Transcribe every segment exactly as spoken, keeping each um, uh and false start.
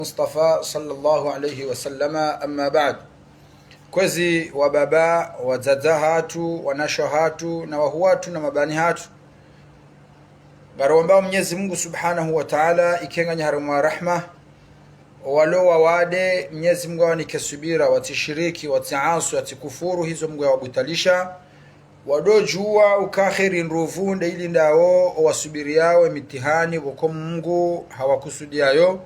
Mustafa sallallahu alayhi wa sallama, amma ba'd. Kwezi wababa, wadzadze hatru, wanashe hatru, na wahuu hatru, na mabani hatru. Ngarombao Mnyezi Mungu Subhanahu wa Ta'ala, yike ngwanyi harumwa rahma. Walo wawade, Mnyezi Mungu yawanike subira, watsishiriki, watsiaswi, watsikufuru, hizo Mungu yawabutwalisha. Wandodjuwa uka kheri ndrupvu nde yilindao owasubiriyao emitihani pvoko Mungu hawakusudiyayo.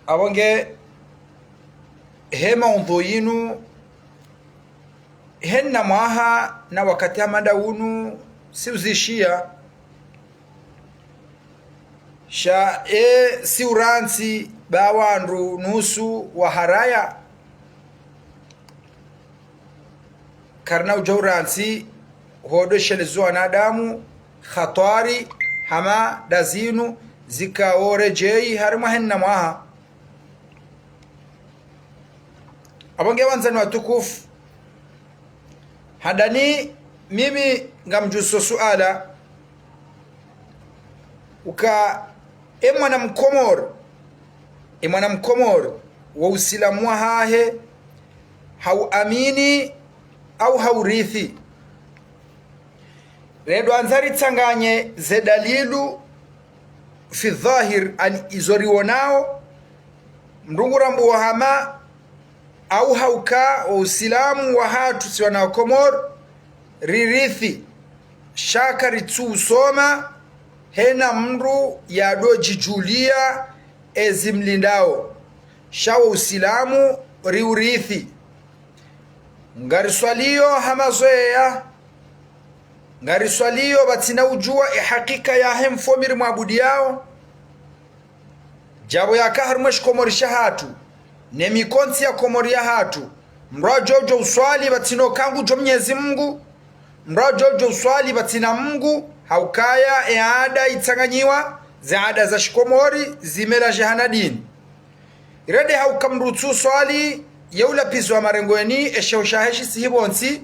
Apvo nge he maundhu yinu, hena mwaha na wakati hama nda wunu, siuzishiya. Sha e siurantsi ba wandru nusu waharaya. Karina udjo urantsi ho ndo shelezo wanadamu, khatwari, hama nda zinu, zikao redjeyi, harimwa hena mwaha. Apvo nge wandzani watukufu, handani mimi ngamdjuso suala, uka e mwana Mkomori, e mwana Mkomori, wo usilamu wahahe, hauamini, au haurithi. Redwandza ritsanganye ze dalilu fi dhahir, ani izo riwonao, mndru ngu rambuwa hama, au hauka wo usilamu wahatru si wana wa Komori, ririthi, sha karitsu usoma, hena mndru yandodjidjuliya ezimlindao, sha wo usilamu riurithi. Ngariswaliyo ha mazoweya, ngariswaliyo pvatsina udjuwa e hakika yahe mfaume rimwabudiyao. Djapvo yaka harumwa eshikomori shahatru, ne mikontsi ya Komori yahatru, mndru yadjo djo uswali pvatsina uka ngudjo Mnyezi Mungu, mndru yadjo djo uswali pvatsina Mungu, haukaya e anda itsanganyiwa, ze anda za shikomori, zimela jehana dini. Irende hauka mndru tsu uswali, ye ulapviziwa marengweni, esheho shahe shisihi pvontsi,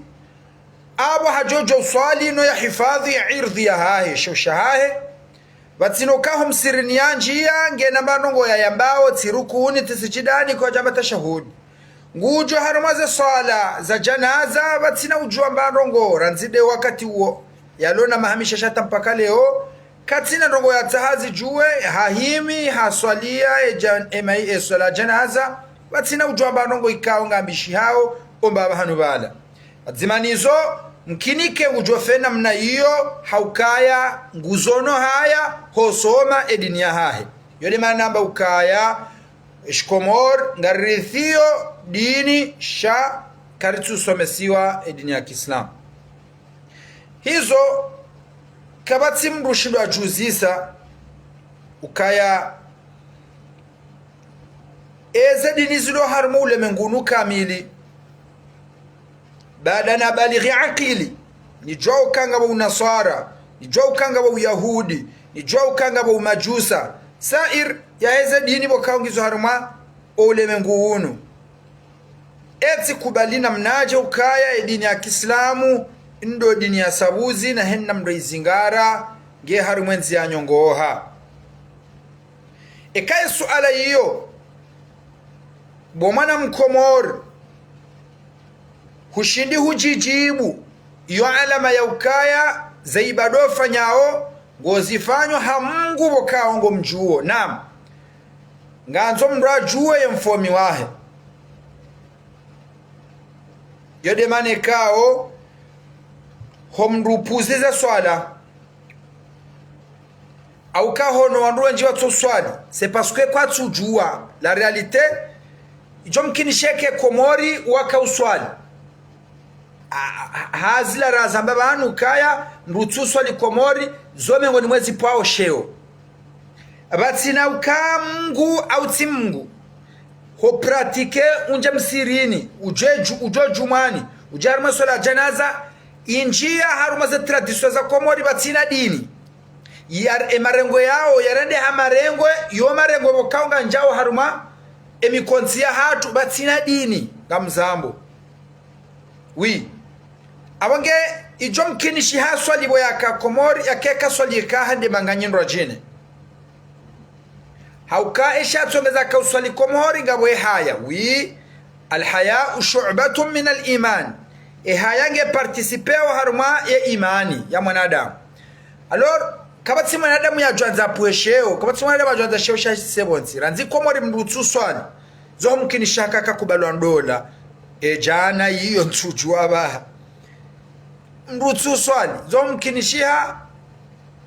apvo hadjo djo uswali no yahifadhwi irdhi yahahe, esheho shahahe. Pvatsina uka ho msirini yandjiya, ngena mba ndrongo yayambao, tsi rukuni, tsi sijidani, kwadjamba tashahudi. Ngudjo harumwa ze swala za janaza, pvatsina udjuwa mba ndrongo, randzi nde wakati uwo, yalo na maha mishasha hata mpaka leo, katsina ndrongo yatsaha azidjuwe, hahimi, haswaliya, e jan-, e mai-, e swala janaza, pvatsina udjuwa mba ndrongo ikao ngambishihao, omba pvahanu pvala. Pvadzima nizo, mkinike ngudjo fanya namna iyo, haukaya nguzono haya, hosoma e dini yahahe. Yo nde mana namba ukaya, eshikomori, ngaririthiyo dini sha karitsu usomesiwa e dini ya kiislamu. Hizo, kapvatsi mndru shindwa djuzisa, ukaya eze dini zilo harumwa ulemengu unu kamili, baada nabalighi akili, nidjuwa uka ngapvo unaswara, nidjuwa uka ngapvo uyahudi, nidjuwa uka ngapvo umajusa, sair yaheze dini pvoka ngizo harumwa o ulemengu unu. Etsi kubali namnadje ukaya e dini ya kiislamu ndo dini ya sabuzi na hena mndru izingara nge harumwa e ndziya nyongoha. Eka e suala iyo, bo mwana Mkomori, hushindi hudjidjibu, iyo alama ya ukaya ze ibada ufanyao, ngozifanyo ha Mungu pvoka ngomdjuwo. Naam, ngandzo mndru adjuwe ye mfaume wahe. Yo nde mana ikao, ho mndru upuziza swala, au ka hono wandru wendji watso uswali, c'est parce que kwatsu udjuwa la réalité, idjo mkinishe eka e Komori waka uswali. A, a, a, hazi la razamba pvanu kaya, mndru tsu uswali Komori, zo mengoni mwa ezi pvwao sheo. Pvatsina uka Mungu au tsi Mungu. Ho pratique undje msirini, udje dju-, udje djumwani, udje harumwa e swala janaza, indjiya harumwa ze tradition za Komori pvatsina dini. Ya, e marengwe yao, yarende ha marengwe, yo marengwe pvoka ngandjao harumwa e mikontsi yahatru pvatsina dini, ngamzambo. Oui. Apvo nge idjo mkinishiha swali pvo yaka Komori, yake kaswali eka hende manganyindwa djine. Hauka esha tsongeza ka uswali Komori ngapvo ehaya. Oui, الحياء شعبة من الإيمان. Ehaya nge participeo harumwa ye imani ya mwanadamu. Alors, kapvatsi mwanadamu yadjwandza apvuhe sheo, kapvatsi mwanadamu yadjwandza sheo sha sebontsi. Randzi Komori mndru utsuswali, zo mkinisha haka kakubalwa ndola. E djana iyo ntsudjuwa pvaha. Mndru utsuswali, zo mkinishiha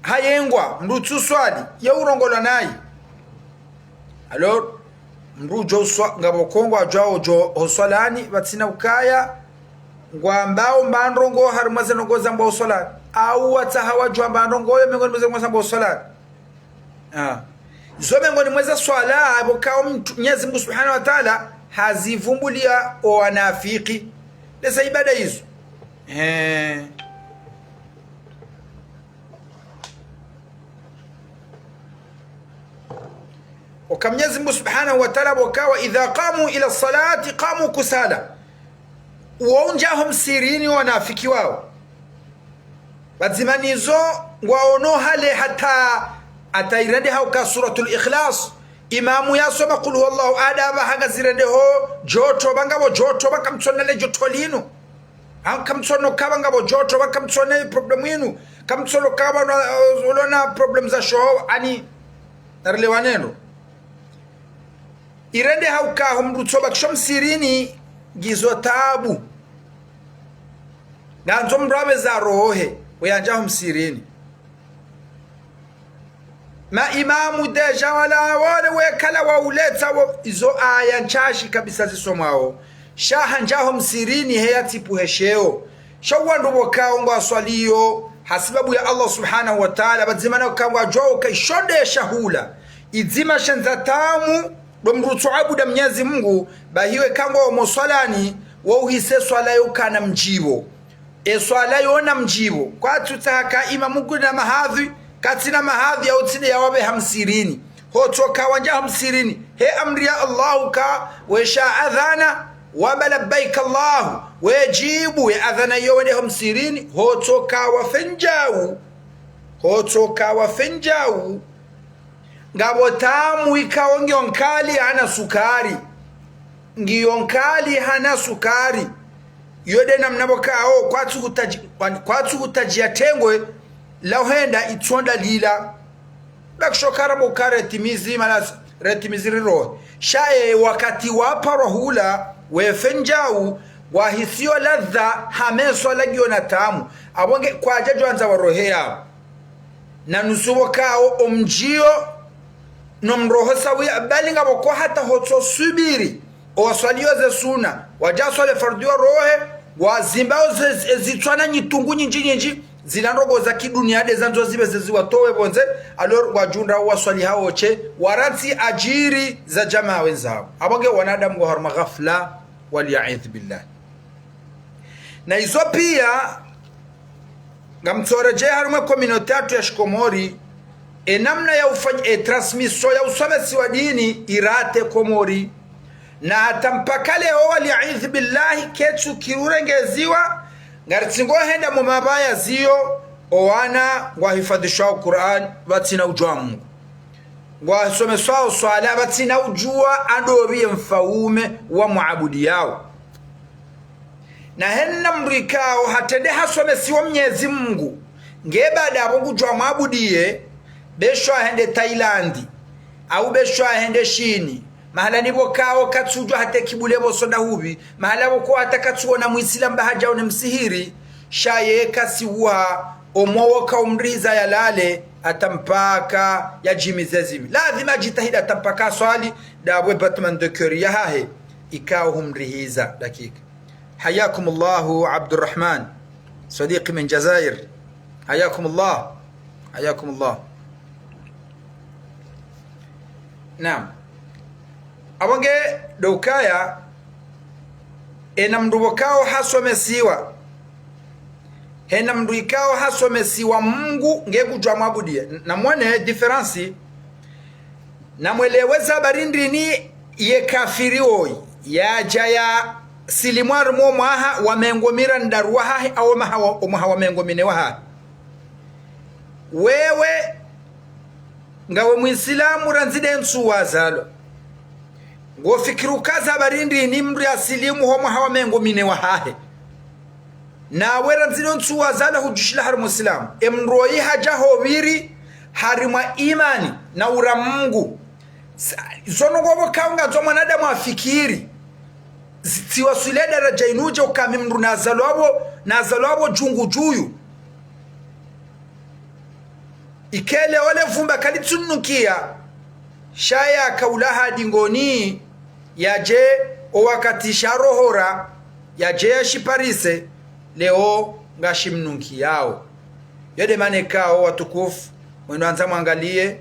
hayengwa, mndru utsuswali, ye urongolwa nayi. Alors, mndru udjo uswa-, ngapvo ko ngwadjwao udjo hoswalani, pvatsina ukaya, ngwambao mba ndrongo harumwa ze ndrongo zambwa hoswalani. Au watsaha wadjuwa mba ndrongo yo mengoni mwa ze ndrongo zambwa hoswalani. Ah. Zo mengoni mwa ze swala, apvo kao mtu-, Mwenyezi Mungu Subhanahu wa Ta'ala hazivumbulia o wanafiki. Lesa ibada izo. Eh. Oka Mwenyezi Mungu Subhanahu wa Ta'ala pvoka: وإذا قاموا إلى الصلاة قاموا كسالى. Uwo undjaho msirini wanafiki wao. Pvadzima nizo ngwaono hale hata, hata irende hauka Suratul Ikhlas. Imamu yasoma قل هو الله أحد, apvaha ngazirendeho djoto, pvangapvo djoto, pvaka mtsona le djoto linu. An kamtsono kaba ngapvo djoto, pvaka mtsone problème inu. Kamtsono kaba na, ulona problème za shoho, ani, narilewane ndo. Irende hauka ho mndru utsobakisho msirini, ngizo tabu. Ngandzo mndru apve za roho he, uyandja ho msirini. Ma imamu déjà wala wale wekala wauletsa wo, izo aya ntsashi kabisa zisomwao. Sha handjaho msirini he yatsipvuhe sheo. Sha wandru pvokao ngwaswalio, hasibabu ya Allah Subhanahu wa Ta'ala, pvadzima na uka ngwadjuao uka isho nde shahula. Idzima shendza tamu, ndo mndru utsoabuda Mwenyezi Mungu, bahi we ka ngwao moswalani, wo uhise swala yo kana mdjipvo. Eswala yo na mdjipvo, kwatsutsaha ka imamu kuna mahadhwi, katsina mahadhwi ya utsinde ya wapve ha msirini. Hotsoka wandja ha msirini, he amri ya Allahu ka, wesha adhana, wamba لبيك اللهم, wedjibu ye adhana yo wende ho msirini, hotsoka wafe ndjau, hotsoka wafe ndjau. Ngapvo tamu ikao ngiyo nkali hana sukari. Ngiyo nkali hana sukari. Yo nde namna pvokao kwatsu hutaji-, kwatsu hutaji ya tengwe la uhenda itsonda lila. Bakisho kara pvoka retimizi, manas retimizi rirohe. Sha ye wakati waparwa hula, wefe ndjau, wahisiyo ladha, hameswa lagiyo na tamu. Apvo nge kwadjadjwandza warohe yao. Na nusu pvokao omdjiyo no mroho sawiya, bali ngapvo ko hata hotso swubiri. Owaswalio ze suna, wadja swali fardhu warohe, wazimbao ze, ze, zitswa na nyitungu nyindji nyindji, zila ndrongo za kidunia nde zandzo zipve ze ziwatowe pvondze, alors wadjundra waswali hawo she, warantsi adjiri za djamaa wenzao. Apvo nge wanadamu ngo harumwa ghafla, والعياذ بالله. Na izo pia, ngamtsoredjei harumwa ye communauté yatru ya shikomori, e namna ya ufany-, e transmission ya usomesiwa dini irate Komori. Na hata mpaka leo, والعياذ بالله, ketsu kirurengeziwa, ngaritsingo henda mo mabaya ziyo, owana ngwahifadhishwao Qur'an, pvatsina udjuwa Mungu. Ngwasomeswao swala, pvatsina udjuwa andopvi ye mfaume wa muabudi yao. Na hena mndru ikao hatrende hasomesiwa Mwenyezi Mungu, nge baada apvo ngudjuwa mwabudiye, besho ahende Thailand, au besho ahende Shini, mahala ni pvokao katsudjuwa hata kibule pvo sonda hupvi, mahala pvoko hata katsuona Muislamu ba hadja one msihiri, sha ye kasiwuha omwowo kaumrihiza yalale, hata mpaka yadjimize zimi. Lazima adjitahidi hata mpaka aswali, ndapvo battement de cœur yahahe, ikao humrihiza dakika. حياكم الله عبد الرحمن، صديقي من الجزائر. حياكم الله. حياكم الله. Naam. Apvo nge ndo ukaya, ena mndru pvokao hasomesiwa. Hena mndru ikao hasomesiwa Mungu nge kudjuwa mwabudiye. N-, namwone différence. Namwelewe za habari ndrini ye kafiri woyi, yadja yasilimu harumwa omwaha wa mengo mirandaru wahahe, au maha wa, omwaha wa mengo mine wahahe. Wewe, Ngawe Mwisilamu randzi de ntsu wazalwa. Ngofikiri uka za barindi ni mndru yasilimu ho mwaha wa mengo mine wahahe. Nawe randzi de ntsu wazalwa hudjushila harimwa Usilamu. E mndru oyi hadja ho pviri harimwa imani na ura Mungu. Sa-, zo ndrongoo pvo kaunga zo mwanadamu afikiri. Zitsiwaswili daraja inu dje uka mi mndru nazalwa pvo, nazalwa pvo djungu djuyu. Ikele ole vumba kalitsunukia, sha yaka ulaha dingoni, yadje o wakati sha rohora, yadje yashiparise, leo ngashimnukiao. Yo de mana ikao watukufu, mwenu andza mwangaliye,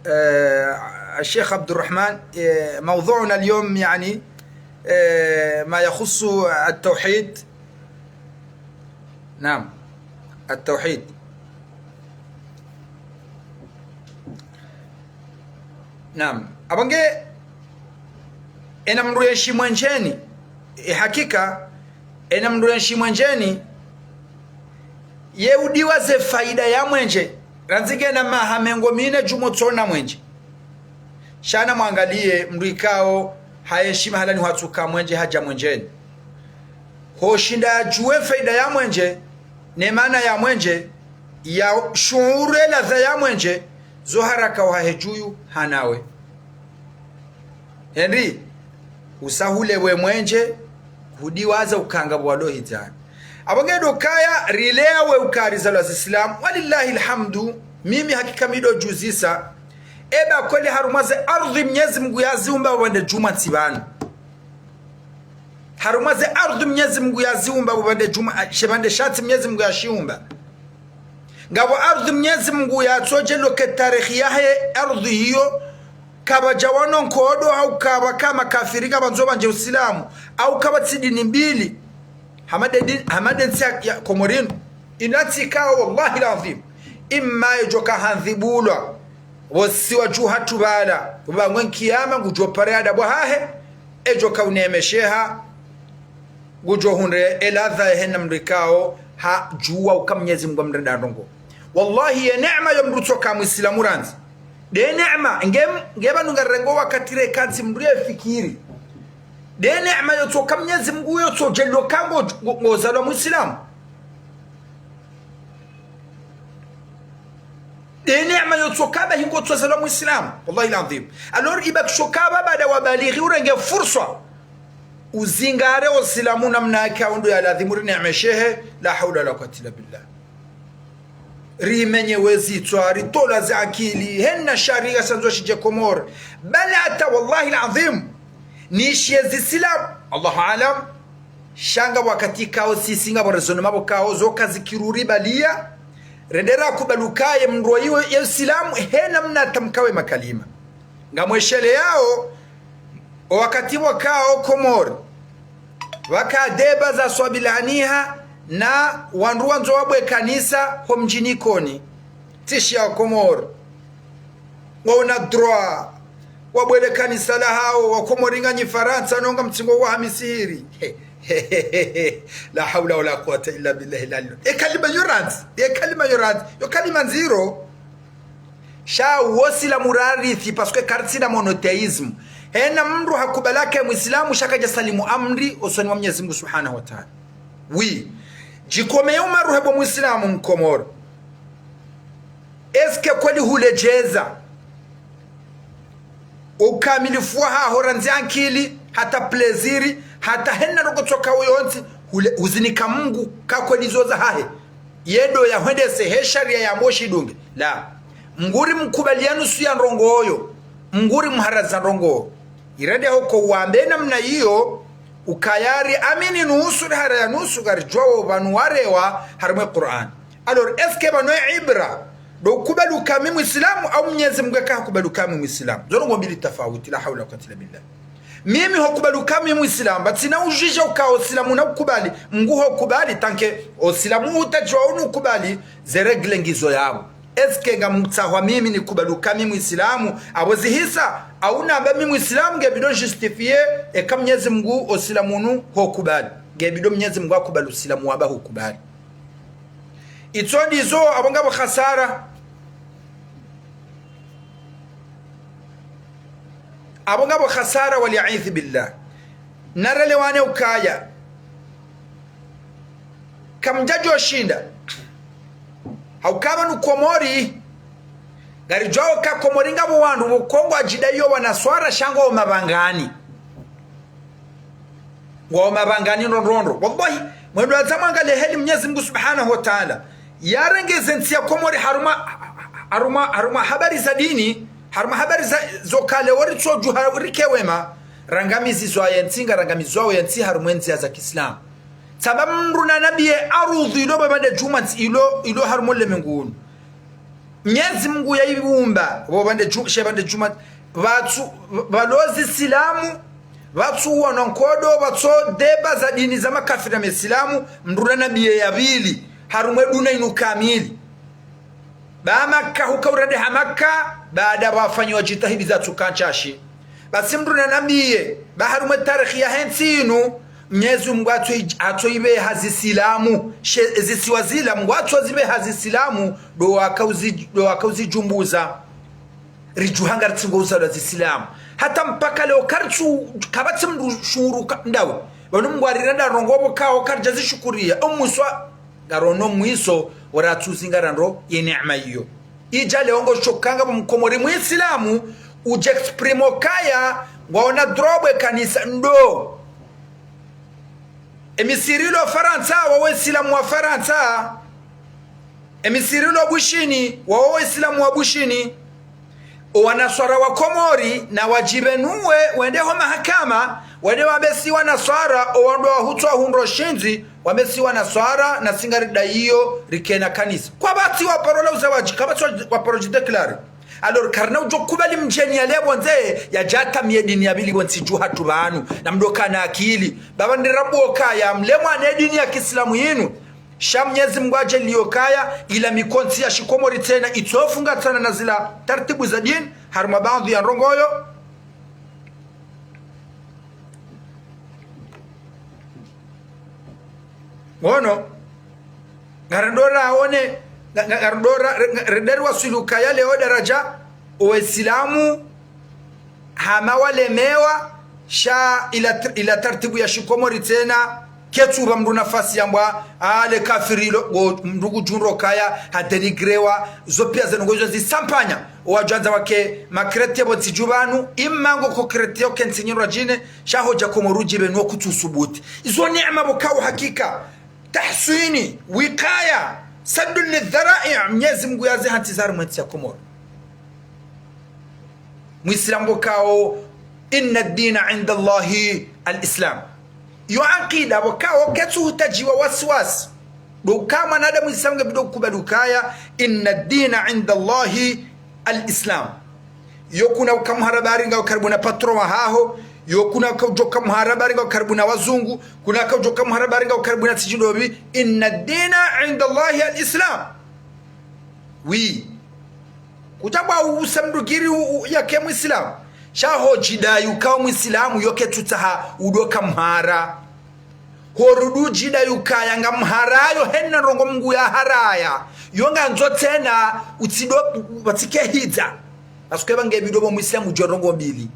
آه، الشيخ عبد الرحمن، آه، موضوعنا اليوم يعني، آه، ما يخص التوحيد. نعم، التوحيد. نعم. Apvo nge, ena mndru yenshi mwenjeni, e hakika, ena mndru yenshi mwenjeni, ye udiwaze faida ya mwenje, randzi ngena maha mengo mine djumwa tsona mwenje. Sha namwangaliye mndru ikao hayenshi mahalani hwatsuka mwenje hadja mwenjeni. Hoshinda yadjuwe faida ya mwenje, ne mana ya mwenje, yashuure ladha ya mwenje, zo haraka wahahe djuyu hanawe. Henri, usahule we mwenje, hudiwaza uka ngapvo walo hidzani. Apvo nge do kaya, rilea we uka rizalwa Zisilamu, walillahi alhamdu, mimi hakika mi do djuzisa, eba kweli harumwa ze ardhwi Mnyezi Mungu yaziumba pvandze djumwa ntsi pvanu. Harumwa ze ardhwi Mnyezi Mungu yaziumba pvandze djumwa, a, she pvandze sha ntsi Mnyezi Mungu yashiumba. Ngapvo ardhwi Mnyezi Mungu yatsodje loke tarehi yahe ardhwi iyo, kapvadja wano nkodo, au kapvaka makafiri ngapvandzo pvandze Usilamu, au kapvatsi dini mbili. Hama de din-, hama de ntsi ya, ya Komori inu. Inu ntsi ikao, wallahi al-adhim, imma yedjo ka handhibulwa, pvosi wadjuha tubala, pvo pvangwe nkiyama ngudjo pare adabu hahe, edjo ka unemesheha, ngudjo hundre eladha yahe na mndru ikao hadjuwa uka Mnyezi Mungu amrenda ndrongoo. Wallahi, ye neema yo mndru tsoka Mwisilamu randzi. De neema, nge, nge pvanu ngarengo wakati reka ntsi mndru yefikiri. De neema yo tsoka Mnyezi Mungu yo tsodje loka ngo, ngo, ngozalwa Mwisilamu. De neema yo tsoka ba hingo tsozalwa Mwisilamu. Wallahi al-adhim. Alors, ibakisho ka ba baada wabalighi urenge furswa. Uzingare Usilamu namna yake, awo ndo ya ladhimu rineemeshehe, la hawla wala quwwata illa billah. Rimenye wezitswa, ritolwa ze akili, hena sharia sandzo shidje Komori. Bal hata wallahi al-adhim, nishiye Zisilamu, Allahu aalam, sha nga wakati kao sisi ngapvo raisonnement pvo kao zo kazikiruri balia, rendera kubaluka ye mndru iwe ye Usilamu, hena mna tamkawe makalima. Ngamwesheleyao, o wakati pvo kao Komori, pvaka deba za swabilaniha na wandru wandzo wabwe kanisa ho mdjini Ikoni. Tsi shiya Komori. Ngwauna droit wabwe le kanisa lahao, wa Komori nganyi Farantsa, no ngamtsingo waha misihiri. La hawla wala quwwata illa billahi al-ali. E kalima yo randzi, e kalima yo randzi, yo kalima ndziro. Sha wo Usilamu rarithi, parce que karitsina monothéisme. Hena mndru hakubali ke Mwisilamu sha kadja salimu amri osoni mwa Mnyezi Mungu Subhanahu wa Ta'ala. Oui. Djikomeye umaruhe bo Mwisilamu Mkomori. Est-ce que kweli huledjeza ukamilifu wahaho randzi ankili, hata plaisir, hata hena ndrongoo tsoka uyontsi, hule-, huzinika Mungu ka kweli zo zahahe. Ye ndo yahwendese he sharia yambo shidunge. La. Mngu ri mkubali ya nusu ya ndrongoo yo. Mngu ri mharaza ndrongoo. Irende hoko wambe namna iyo, ukaya ri amini nusu, ri haraya nusu, ngaridjuwao pvanu warewa harimwa Qur'an. Alors, est-ce que pvanu ibra ndo ukubali uka mi Mwisilamu, au Mnyezi Mungu eka hakubali uka mi Mwisilamu? Zo ndrongoo mbili tafauti, la hawla wala quwwata illa billah. Mimi hokubali uka mi Mwisilamu, ba tsina udjudja uka Usilamu na ukubali, Mngu hokubali, tant que Usilamu utadjuwa unu ukubali, ze règles ngizo yapvo. Est-ce que ngamtsahwa mimi nikubali uka mi Mwisilamu, apvo zihisa, au namba mi Mwisilamu nge bidi justifier, eka Mnyezi Mungu Usilamu unu hokubali. Nge bidi Mnyezi Mungu akubali Usilamu wamba hokubali. Itso ndizo, apvo ngapvo khasara. Apvo ngapvo khasara, wal-iyadhu billah. Narelewane ukaya kamdjadjo shinda. Hauka pvanu Komori, ngaridjuwao uka Komori ngapvo wandru pvo ngwadjidayiyo wanaswara sha ngwao mapvangani. Ngwao mapvangani ndrondrondro. Wallahi, mwendo wadja mwangaliye heli Mnyezi Mungu Subhanahu wa Ta'ala yarenge ze ntsi ya Komori harumwa, harumwa, harumwa habari za dini, harumwa habari za, zo kale wori tsodjuha rike wema, rangamizizwa ye ntsi, ngarangamizwao ye ntsi harumwa ndziya za kiislamu. Sababu mdru na nabiye arudhu ilo pvapvandre djumwa ntsi ilo, ilo harumwa ulemengu unu. Mnyezi Mungu yayiumba, pvo pvandre dju-, she pvandre djumwa, pvatsu, pvalo zisilamu, pvatsu wanankodo, pvatso deba za dini za makafiri na mesilamu, mdru na nabiye ya pvili, harumwa eduna inu kamili. Ba Makka huka urende ha Makka, baada pvwafanyiwa djitihadi za tsuka ntsashi. Basi mdru na nabiye, ba harumwa tarikhi yahe ntsi inu, Mnyezi Mungu atso-, atsoipveha zisilamu, she-, zisiwa zila, Mungu atsozipveha zisilamu, ndo wakauzi-, ndo wakauzidjumbuza. Ridjuha ngaritsingo uzalwa zisilamu. Hata mpaka leo karitsu, kapvatsi mdru shuhuruka ndawe. Pvanu Mungu arirenda ndrongoo pvo kao karidja zishukuriya. Omwiswa, ngarono mwiso, waratsuzi ngarandro ye neema iyo. Idja leo ngo shokanga pvo mkomori muislamu, udje exprime ukaya, ngwaona drobo ekanisa, ndo. Emisiri ilo Farantsa, wawo wesilamu wa Farantsa. Emisiri ilo Bushini, wawo wesilamu wa Bushini. Owanaswara wa Komori, na wadjipvenuwe, wende ho mahakama, wende wambe si wanaswara, owandru wahutswa hundro shindzi, wambe si wanaswara, na si ngaridayiyo, rikena kanisa. Kwapvatsi waparo la uza wadji, kapvatsi waparo djidéclarer. Alors, karina udjo kubali mdjeni yale pvondze, yadja tamiye dini ya pvili pvo ntsi dju hatru pvanu, na mdru kana akili. Pvapvo ndira pvo kaya, mlemwa ne dini ya kiislamu yinu. Sha Mnyezi Mungu adjaliyo kaya, ila mikontsi ya shikomori tsena, itsofungatsana na zila tartibu za dini, harumwa baadhwi ya ndrongoo. Ngono, ngarendo raone, nga-, nga-, ngarendo ra-, re-, nga-, rende riwaswili ukaya leo daraja, owesilamu, hama walemewa, sha ila tr-, ila tartibu ya shikomori tsena, ketsu pva mdru nafasi yambwa, ale kafiri lo, wo mdru kudjundro kaya, ha dénigrewa, zo piya zeno ngo izo zisampanya, owadjwandza wake, makrete pvo ntsi dju pvanu, imango ko krete yo kentsi nyirwa djine, sha hodja Komori udjipvenuwe kutsu subuti. Izo neema pvo kao hakika, tahsini, wikaya, saddun lidhara'i, Mnyezi Mungu yaze hantsi za harumwa entsi ya Komori. Muislamu pvo kao, inna dina inda Allahi al-Islam. Yo akida pvo kao ketsu hutajiwa wasiwasi. Ndo uka mwanadamu Islamu nge bidi ukubali ukaya, inna dina inda Allahi al-Islam. Yo kuna uka muhara bari nga ukaribu na patron wahaho, yo kuna uka udjoka muhara bari nga ukaribu na wazungu, kuna uka udjoka muhara bari nga ukaribu na tsidjindopvi, inna dina inda Allahi al-Islam. Oui. Kutsa pvwa usa mdru kiri u-, u-, yake muislamu. Sha hodjidayi ukao muislamu yo ketsutsaha udoka muhara. Horudi udjidayi ukaya nga muhara yo hena ndrongoo Mungu yaharaya. Yo ngandzo tsena utsido, watsike hidza. Parce que pvange bidi pvo muislamu udjuwe ndrongoo mbili.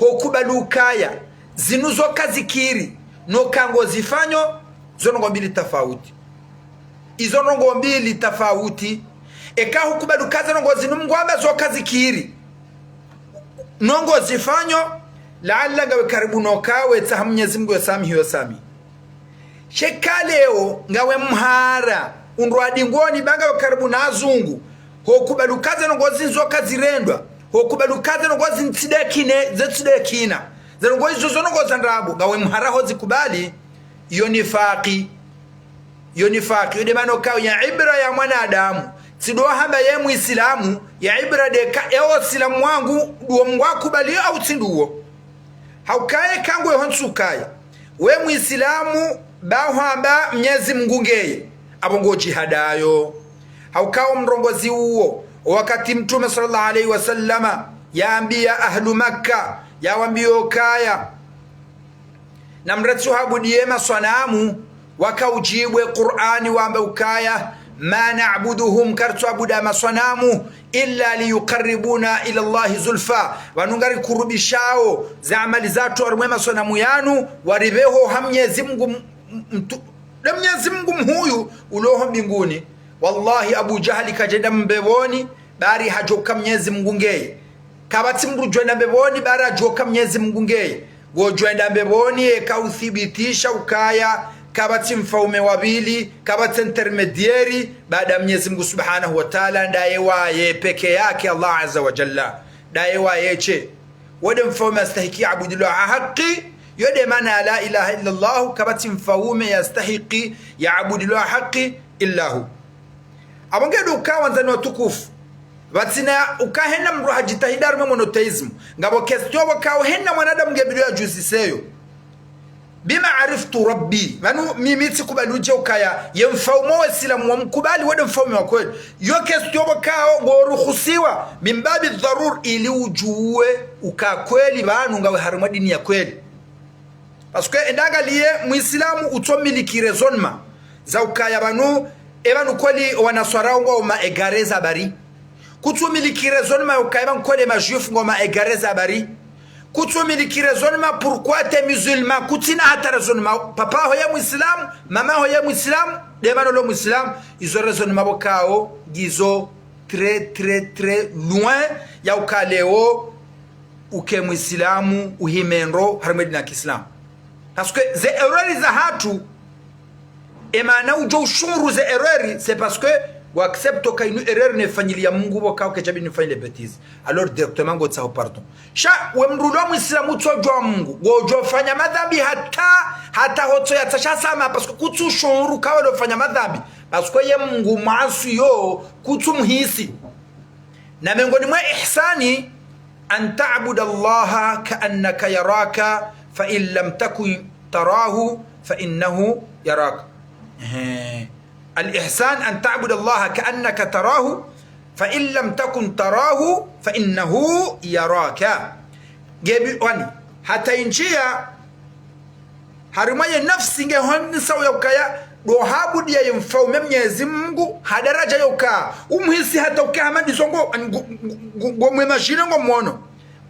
Hokubali ukaya, zinu zo kazikiri, no uka ngozifanyo, zo ndrongoo mbili tafauti. Izo ndrongoo mbili tafauti. Eka hukubali uka ze ndrongoo zinu Mungu amba zo kazikiri, no ngozifanyo, laala ngawe karibu no uka wetsaha Mnyezi Mungu yo samihi yo samihi. Sha eka leo, ngawe muhara, undrwa dingoni ba ngawe karibu na wazungu, hokubali uka ze ndrongoo zinu zo kazirendwa, hokubali uka ze ndrongoo zinu tsi de kine, ze tsi de kina. Ze ndrongoo izo zo ndrongoo za ndrabo, ngawe muhara hozikubali, iyo nifaki. Iyo nifaki, iyo de mana ukao ya ibra ya mwanadamu. Tsi ndo hamba ye muislamu, ya ibra de ka, ewo silamu wangu, ndo Mungu akubali au tsi ndo. Hauka eka ngwe ho ntsu ukaya. We muislamu, ba hwamba Mnyezi Mungu ngeye. Apvo ngodjihadayo. Hauka omrongozi uwo, wakati Mtrume swallallahu alayhi wa sallama, yambiya ahlu Makka, yawambiya ukaya, namretsi uhabudiye maswanamu, waka udjibu ye Kur'ani wamba ukaya, ما نعبدهم, karitsuabudu masanamu, إلا ليقربونا إلى الله زلفى, pvanu ngarikurubishao ze amali zatru harumwa masanamu yanu, waripveho ha Mnyezi Mungu m-, m-, mtu-, nde Mnyezi Mungu mhuu uliyo ho mbinguni. Wallahi, Abu Jahali kadjenda mbepvoni, bari hadjoka Mnyezi Mungu ngeye. Kapvatsi mndru djwenda mbepvoni, bari hadjoka Mnyezi Mungu ngeye. Ngodjwenda mbepvoni, eka uthibitisha ukaya kapvatsi mfaume wa pvili, kapvatsi intermédiaire, baada Mnyezi Mungu Subhanahu wa Ta'ala, ndaye waye peke yake, Allah Azza wa Jalla. Ndaye waye she. Wo nde mfaume astahiki yaabudilwa ha haki, yo nde maana ya لا إله إلا الله, kapvatsi mfaume yastahiki yaabudilwa ha haki illa hu. Apvo nge ndo uka wandzani watukufu. Pvatsina uka hena mndru hadjitahidi harumwa monothéisme. Ngapvo question pvo kao hena mwanadamu nge bidi yadjuziseyo. بما عرفت ربي. Pvanu mimi tsikubali udje ukaya ye mfaume wa Islamu wamkubali, wo nde mfaume wa kweli. Yo question pvo kao ngoruhusiwa, من باب الضرورة, ili udjuwe uka kweli pvanu ngawe harumwa dini ya kweli. Parce que enda angaliye Muislamu utsomiliki raisonnement za ukaya pvanu, e pvanu kweli wanaswara ngwao ma égarés za bari. Kutsumiliki raisonnement ya ukaya pvanu kweli ma juifs ngwao ma égarés za bari. Kutsumiliki raisonnement pourquoi t'es musulman, kutsina hata raisonnement. Papa ho ye Muislamu, mama ho ye Muislamu, nde pvanu lo Muislamu, izo raisonnement pvo kao ngizo très, très, très loin ya uka leo uke Muislamu, uhime ndro harumwa dini ya Kiislamu. Parce que ze erreurs zahatru, e maana udjo ushuru ze erreurs, c'est parce que wa accepte uka inu erreur nefanyiliya Mungu pvo kao kedjabi nifanyile bêtise. Alors directement ngotsaho pardon. Sha we mndru uliyo Muislamu utsodjuwa Mungu, ngodjo fanya madhambi hata, hata hotso yatsaha samaha, parce que kutsu ushuru uka we lo fanya madhambi. Parce que ye Mungu mwasu yo, kutsu mhisi. Na miongoni mwa ihsani, أن تعبد الله كأنك يراك، فإن لم تكن تراه فإنه يراك. Ehe. الإحسان أن تعبد الله كأنك تراه، فإن لم تكن تراه فإنه يراك. Nge bi-, wani, hata indjiya harumwa ye nafsi nge honesa uya ukaya, ndo habudiya ye mfaume Mnyezi Mungu, ha daraja yoka umhisi hata uke hama ndizo ngo, ngo, ngo, ngo, ngo mwe madjine ngomwono.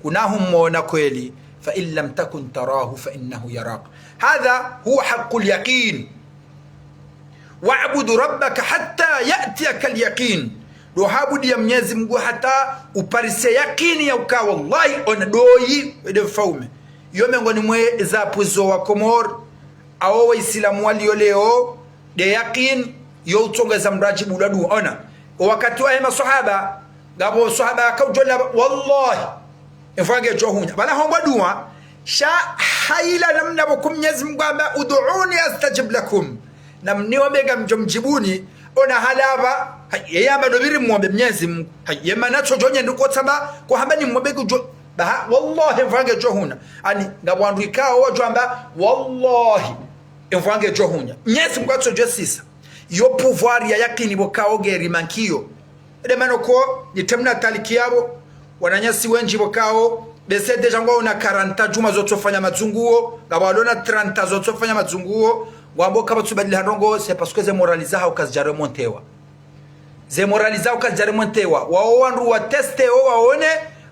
Kuna humwona kweli, فإن لم تكن تراه فإنه يراك. هذا هو حق اليقين. واعبد ربك حتى يأتيك اليقين. Ndo habudiya Mnyezi Mungu hata uparise yakini ya uka wallahi ona ndoyi, we nde mfaume. Yo miongoni mwa ze apvuzo wa Komori, awo Waislamu waliyo leo, nde yakini, yo utsongeza mndru adjibulwa dua. Ona, o wakati wahe maswahaba, ngapvo swahaba yakaudjo lamba, wallahi, e mvua ngedjo hunya. Pvala hombwa dua, sha hayila namna pvo ku Mnyezi Mungu amba, ادعوني أستجب لكم. Namniombe ngamdjo mdjibuni, ona halapva, hayi, ye yamba ndo pviri mwombe Mnyezi Mungu. Hayi, ye mana tsodjo nyendu kotsamba, kohamba nimwombe kudjo. Baha, wallahi, e mvua ngedjo hunya. Ani, ngapvo wandru ikao wadjo amba, wallahi, e mvua ngedjo hunya. Mnyezi Mungu atsodjo sisa. Yo pouvoir ya yakini pvo kao ngeri mankiyo. Nde mana ko, ni temna taliki yapvo, wananyasi wendji pvo kao, bese déjà ngwaona quarante djumwa zotsofanya madzunguo, ngapvo walona trente zotsofanya madzunguo, ngwambo kapvatsu badili ha ndrongo, c'est parce que ze morale zahawo kazidja remontewa. Ze morale zahawo kazidja remontewa. Wawo wandru wa teste wo waone,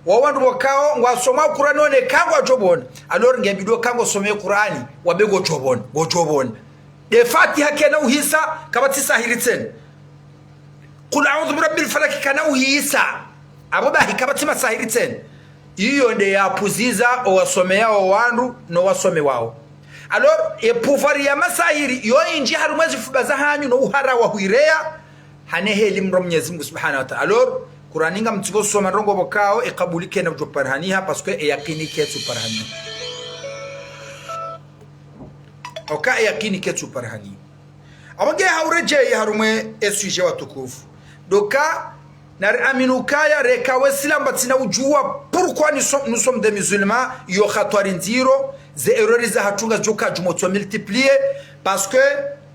wawo wandru pvo kao, ngwasoma Kurani one, ka ngwadjo pvona. Alors nge bidi uka ngosome Kurani, wambe ngodjo pvona, ngodjo pvona. Nde Fatiha kena uhisa, kapvatsi sahiri tsena. قل أعوذ برب الفلق kana uhisa. Apvo bahi kapvatsi masahiri tsena. Iyo nde yapvuziza owasomeyao wandru no wasomewawo. Alors, e pouvoir ya masahiri, yo indji harumwa ze fuba zahanyu no uhara wa huireya, hane heli mro Mnyezi Mungu Subhanahu wa Ta'ala. Alors, Kurani ngamtsiko soma ndrongo pvo kao, e kabuli kena udjo parihaniha, parce que e yakini ketsu parihaniha. Oka e yakini ketsu parihaniha. Apvo nge hauredjeyi harumwa e sujet watukufu. Ndo uka, nari amini ukaya, reka Waislamu pvatsina udjuwa, pourquoi nous sommes, nous sommes des musulmans, yo hatwari ndziro, ze erreurs zahatru ngazidjo ka djumwa tso multiplier, parce que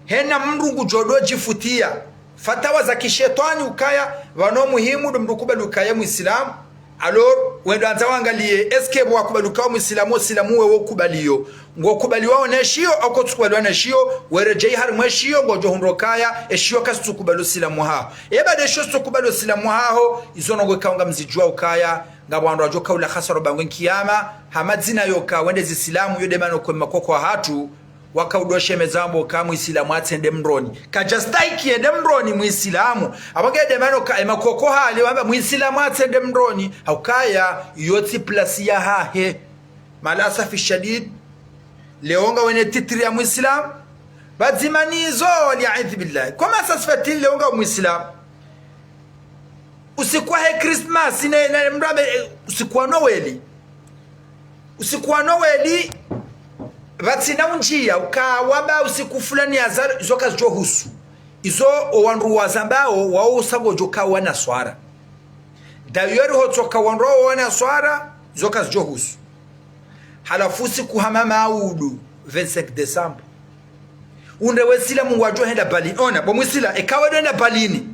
hena mndru ngudjo ndo djifutiya. Fatawa za kishetwani ukaya, pvanu muhimu ndo mndru kubali ukaya Muislamu, Alors, wendo andza wangaliye, est-ce que wakubali ukaya Muislamu, Uislamu wewe ukubaliyo? Ngo kubaliwao ne shiyo, au kotsukubaliwa ne shiyo, weredjeyi harimwa eshiyo, ngodjo hundra ukaya, eshiyo kasitsukubali Uislamu haho. Eba nde shiyo sitsukubali Uislamu haho, izo ndrongoo ikao ngamzidjuwa ukaya, ngapvo wandru wadjo kaula hasara bangwe nkiyama, ha madzina yoka wende Zisilamu, yo nde mana ko emakoko yahatru, waka udo shemeza wambe ka Muislamu atsende mroni. Kadjastahiki yende mroni Muislamu. Apvo nge nde mana ka emakoko hale wamba Muislamu atsende mroni. Haukaya, yo tsi place yahahe. Mal asafi shadid, leo ngawe ne titre ya Muislamu. Pvadzima nizo, wal iyadhu billah. Comment ça se fait-il leo ngawe Muislamu? Usiku wahe Christmas, ne, ne, mrambe, eh, usiku wa Noël. Usiku wa Noël, pvatsina undjiya, uka wamba usiku fulani yazalwa, izo kazidjo husu. Izo owandru wazambao, wao usa ngodjo ka wanaswara. D'ailleurs, hotsoka wandru wao wanaswara, izo kazidjo husu. Halafu usiku hama maudu, vingt-cinq décembre. Undre we Silamu ngwadjo henda balini. Ona, bo Muisila, eka wedo enda balini,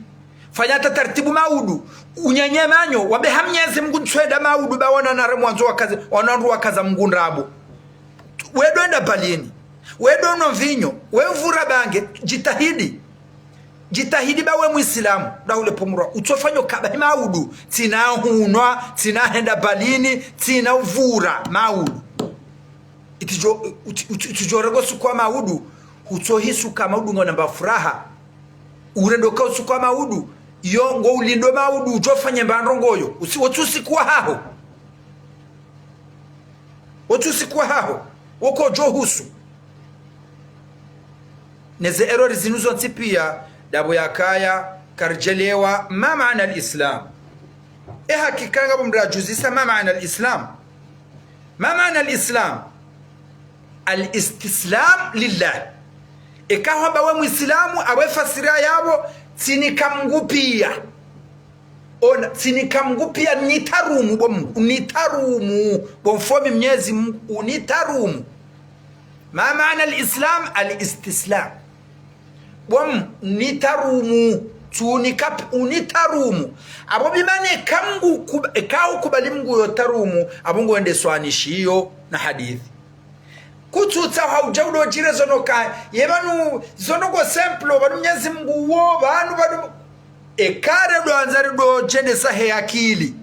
fanya hata taratibu maudu. Unyenye manyo, wambe ha Mnyezi Mungu ntsuenda maudu ba wana nare mwandzo wakaza, wana wandru wakaza Mungu ndrabo. Wedo enda balini. Wedo no vinyo. We vura bange. Djitahidi. Djitahidi ba we Muisilamu. Dahule pomurwa. Utsofanya ukaba hi maudu. Tsina hunwa. Tsina henda balini. Tsina uvura. Maudu. Itsidjo, utsi-, utsi-, utsidjo rengo usiku wa maudu, utsohisi uka maudu ngona mba furaha. Urendo ka usiku wa maudu, iyo ngo ulindo maudu, udjo fanye mba ndrongoo yo. Usi-, wotsi usiku wahaho. Wotsi usiku wahaho. Woko djo husu. Neze erreur zinu zontsi pia, ndapvo yakaya, karidjelewa, ma maana al-Islam. E hakika ngapvo mdru adjuzisa ma maana al-Islam. Ma maana al-Islam? Al-istislam lillah. Eka hwamba we Muisilamu, apvo e fasira yapvo, tsinika Mungu pia. Ona, tsinika Mungu pia, nitarumu, bo Mungu, nitarumu, bo mfomi Mnyezi Mungu, unitarumu. Ma maana al-Islam? Al-istislam. Bo Mungu, nitarumu, tsunika p-, unitarumu. Apvo bimane eka Mungu kub-, eka ukubali Mungu yo tarumu, apvo ngo wende swanishiyo na hadithi. Kutsutsa haudja udo djire zonoka, ye pvanu zonoka simple, pvanu Mnyezi Mungu wo, pvanu, pvanu. Eka redo andza redo djendesa he akili.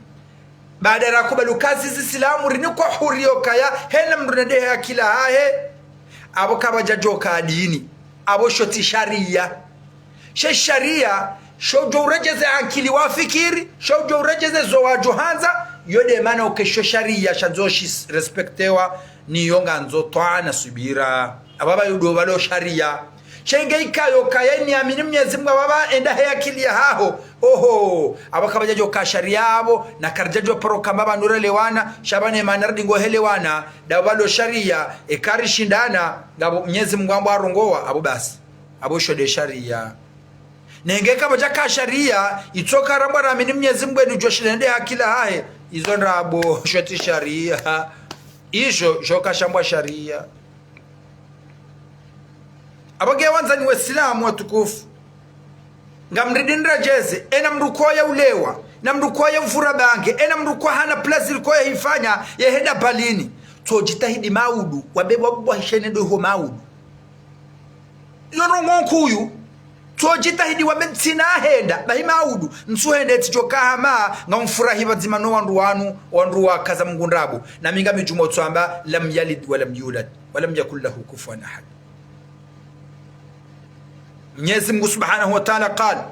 Baada rakubali uka sisi Silamu, rinikwa huriya ukaya, hena mdru nende he akili yahahe, apvo kapvadjadjoka dini. Apvo sho tsi shariya. She shariya, sho djo uredjeze akili wafikiri, sho djo uredjeze zo wadjo handza, yo nde mana uka sho shariya, shandzo shi s-, respectewa, niyo ngandzo twaa na subira. Apvo apva yo ndo pvalo shariya. Shenge ikayo kaya ini amini Mnyezi Mungu apvo apva enda he akili yahaho. Oho, apvo kapvadjadjoka shariya apvo, na karidjadjo paro kamba pvanu relewana, sha pvanu mana ridi ngo helewana, ndapvo pvalo shariya, eka rishindana, ngapvo Mnyezi Mungu ambwa arongowa, apvo basi. Apvo sho nde shariya. Nenge kapvadjaka shariya, itsoka rambwa ramini Mnyezi Mungu eni djo shinda nende he akili yahahe, izo ndrabo, sho tsi shariya. Isho, sho kashambwa shariya. Apvo nge wandzani Wasilamu watukufu. Ngamridi niredjeze, ena mdru koya ulewa, na mdru koya uvura bange, ena mdru koya hana plaisir koya hifanya, ye henda balini. Tsodjitahidi maudu, wambe wabwa hishene ndo ho maudu. Yo ndrongoo nkuu. Tsodjitahidi wambe ntsina henda, bahi maudu, ntsuhende tsidjoka hama, ngamfurahi pvadzima no wandru wanu, wandru wakaza Mungu ndrabo. Na mi ngami djumwa utsamba, lam yalid wa lam yulad, wa lam yakun lahu kufuwan ahad. Mnyezi Mungu Subhanahu wa Ta'ala قال: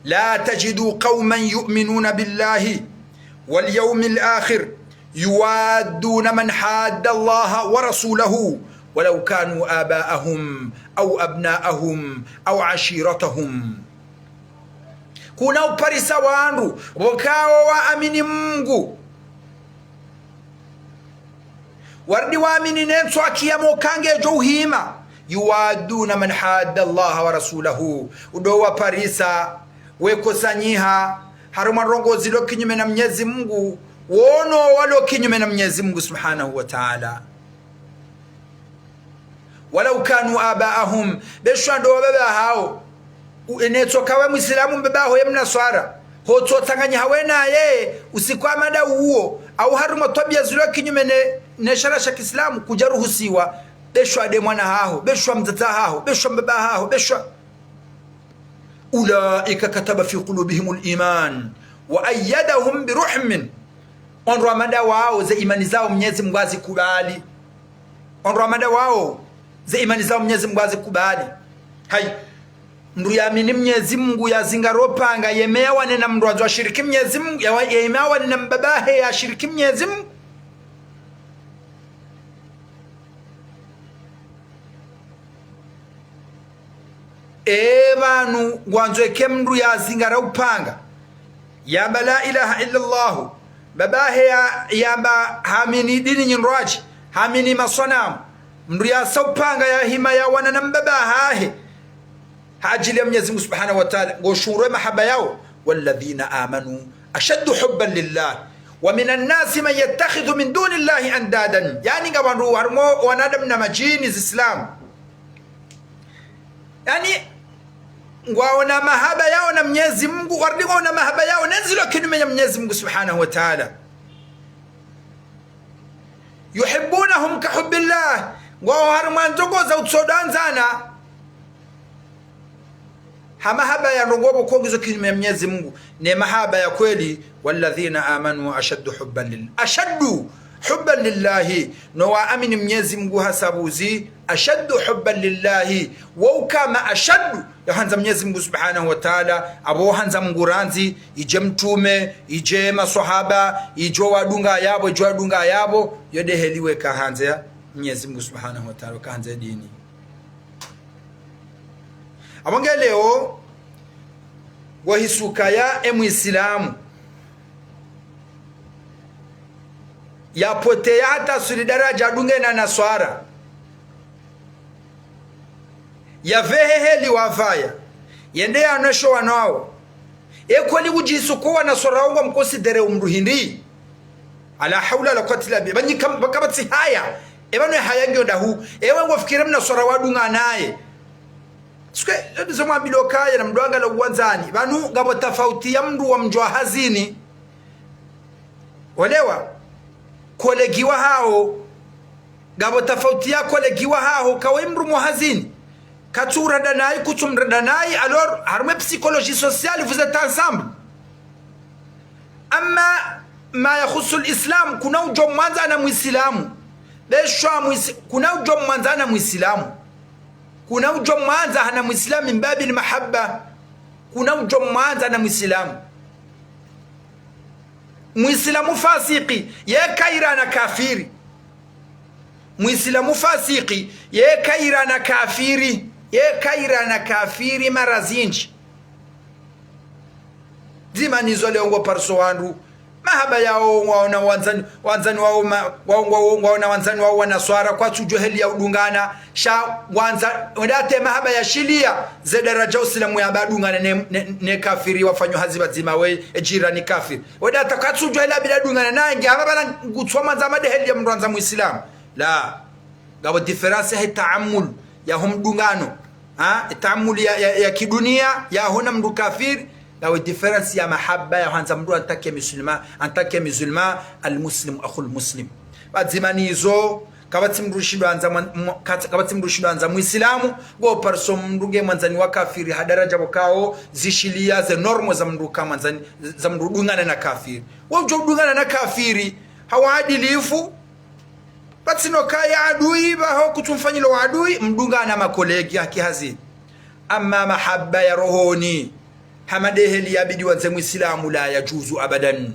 لا تجد قوما يؤمنون بالله واليوم الآخر يوادون من حاد الله ورسوله ولو كانوا آباءهم أو أبناءهم أو عشيرتهم. Kuna uparisa wandru, pvokao waamini Mungu. Waridi waamini ne ntsu ya kiyama uka ngedjo uhima. يوادون من حاد الله ورسوله. Udo waparisa, wekosanyiha, harumwa ndrongoo zilo kinyume na Mnyezi Mungu, wono walo kinyume na Mnyezi Mungu Subhanahu wa Ta'ala. ولو كانوا آباءهم, be sha ndo wababa hawo. U-, enetsoka we Muislamu mbaba haho ye Mnaswara. Hotso tsanganya hawe naye, usiku wa mada uwo, au harumwa twabiya zilo kinyume ne, ne sharia sha kiislamu, kudjaruhusiwa, be shwa nde mwana haho, be shwa mdzadze haho, be shwa mbaba haho, be shwa. أولئك كتب في قلوبهم الإيمان وأيدهم بروح منه. Ondro wa mada wao ze imani zao Mnyezi Mungu hazikubali. Ondro wa mada wao ze imani zao Mnyezi Mungu hazikubali. Hayi. Mndru yaamini Mnyezi Mungu yazingaro panga, yeme yawane na mndru wandzo ashiriki Mnyezi Mungu, ya, yeme yawane na mbaba hahe yashiriki Mnyezi Mungu. E pvanu ngwandzo eke mndru yazingara upanga, yamba لا إله إلا الله, mbaba hahe ya, yamba hamini dini nyindrwadji, hamini maswanamu. Mndru yasa upanga yahima yawana na mbaba hahe, ha ajili ya Mnyezi Mungu Subhanahu wa Ta'ala, ngo shurwe mahaba yao. والذين آمنوا أشد حبا لله ومن الناس من يتخذ من دون الله أندادا. Yaani nga wandru harumwa wanadamu na madjini ziislamu. Yaani, ngwaona mahaba yao na Mnyezi Mungu, warudi ngwaona mahaba yao ne zilo kinyume ya Mnyezi Mungu Subhanahu wa Ta'ala. يحبونهم كحب الله. Ngwao harumwa ndrongoo za utsodandzana. Ha mahaba ya ndrongoo pvo kongizo kinyume ya Mnyezi Mungu. Ne mahaba ya kweli, والذين آمنوا أشد حبا لله. أشد حبا لله. No waamini Mnyezi Mungu hasabuzi, أشد حبا لله. Wo ukana أشد ya handza Mnyezi Mungu Subhanahu wa Ta'ala, apvo handza Mungu randzi, idje mtrume, idje maswahaba, idjo wadunga yapvo, idjo wadunga yapvo, yo nde heli weka handza ya Mnyezi Mungu Subhanahu wa Ta'ala, weka handza ya dini. Apvo nge leo, wo hisuka ya e Muislamu, yapoteya hata swili daraja adunge na naswara. Yapvehe heli wapvaya. Yende yaoneshe wana wao. E kweli udjisuku wanaswara wao ngwamkonsidere umndru hindri. لا حول ولا قوة إلا بالله. Pvanyika, pvaka pvatsi haya. E pvanu e haya ngiyo ndahu. Ewe ngofikiri mnaswara wadunga naye. Sike, ndizo mwambilwa kaya na mndru angala uwandzani. Pvanu ngapvo tafauti ya mndru wa mdjwa hazini. Olewa, kolegi wahaho. Ngapvo tafauti ya kolegi wahaho, kawe mndru mwa hazini. Katsu urada nayi, kutsu mrada nayi, alors, harumwa e psychologie sociale, vous êtes ensemble. Amma ma yakhusu l'islam, kuna udjo mwandza na Muislamu. Be shwa Muisi-, kuna udjo mwandza na Muislamu. Kuna udjo mwandza hana Muislamu min babil mahabba. Kuna udjo mwandza na Muislamu. Muislamu fasiki, ye kaira na kafiri. Muislamu fasiki, ye kaira na kafiri. Ye kaira na kafiri mara zindji. Zimanizo leo ngo pariso wandru. Mahaba yao ngwaona wandzani, wandzani wao ma-, wao, ngwao, ngwaona wandzani wao wanaswara, kwatsu udjo heli ya udungana. Sha wandza, wende hata mahaba ya shiliya, ze daraja Usilamu yamba adungane ne, ne, ne kafiri wafanyao hazi pvadzima we, e jirani kafiri. Wende hata kwatsu udjo heli ya bila dungana, na nge hamba bala ngutsu wa mwandza hama nde heli ya mndru wandza Muislamu. La. Ngapvo différence ya taamul, ya ho mdungano. Ha? Taamul ya, ya, ya kidunia, ya ho na mndru kafiri. Ngapvo différence ya mahaba, ya handza mndru en tant que musulman, en tant que musulman, المسلم أخو المسلم. Pvadzima nizo, kapvatsi mndru shindwa handza mwan-, mwa-, katsa-, kapvatsi mndru shindwa handza Muislamu, ngo pariso mndru nge mwandzani wa kafiri, ha daraja pvo kao, zishiliya ze normes za mndru ka mwandzani, za mndru dungana na kafiri. Wo udjo dungana na kafiri, ha uadilifu, pvatsina kaya adui, pvaho kutsu mfanyilo adui, mdungana makolegi haki hazini. Amma mahaba ya rohoni, hama nde heli yabidi wandze Muislamu, لا يجوز أبدا.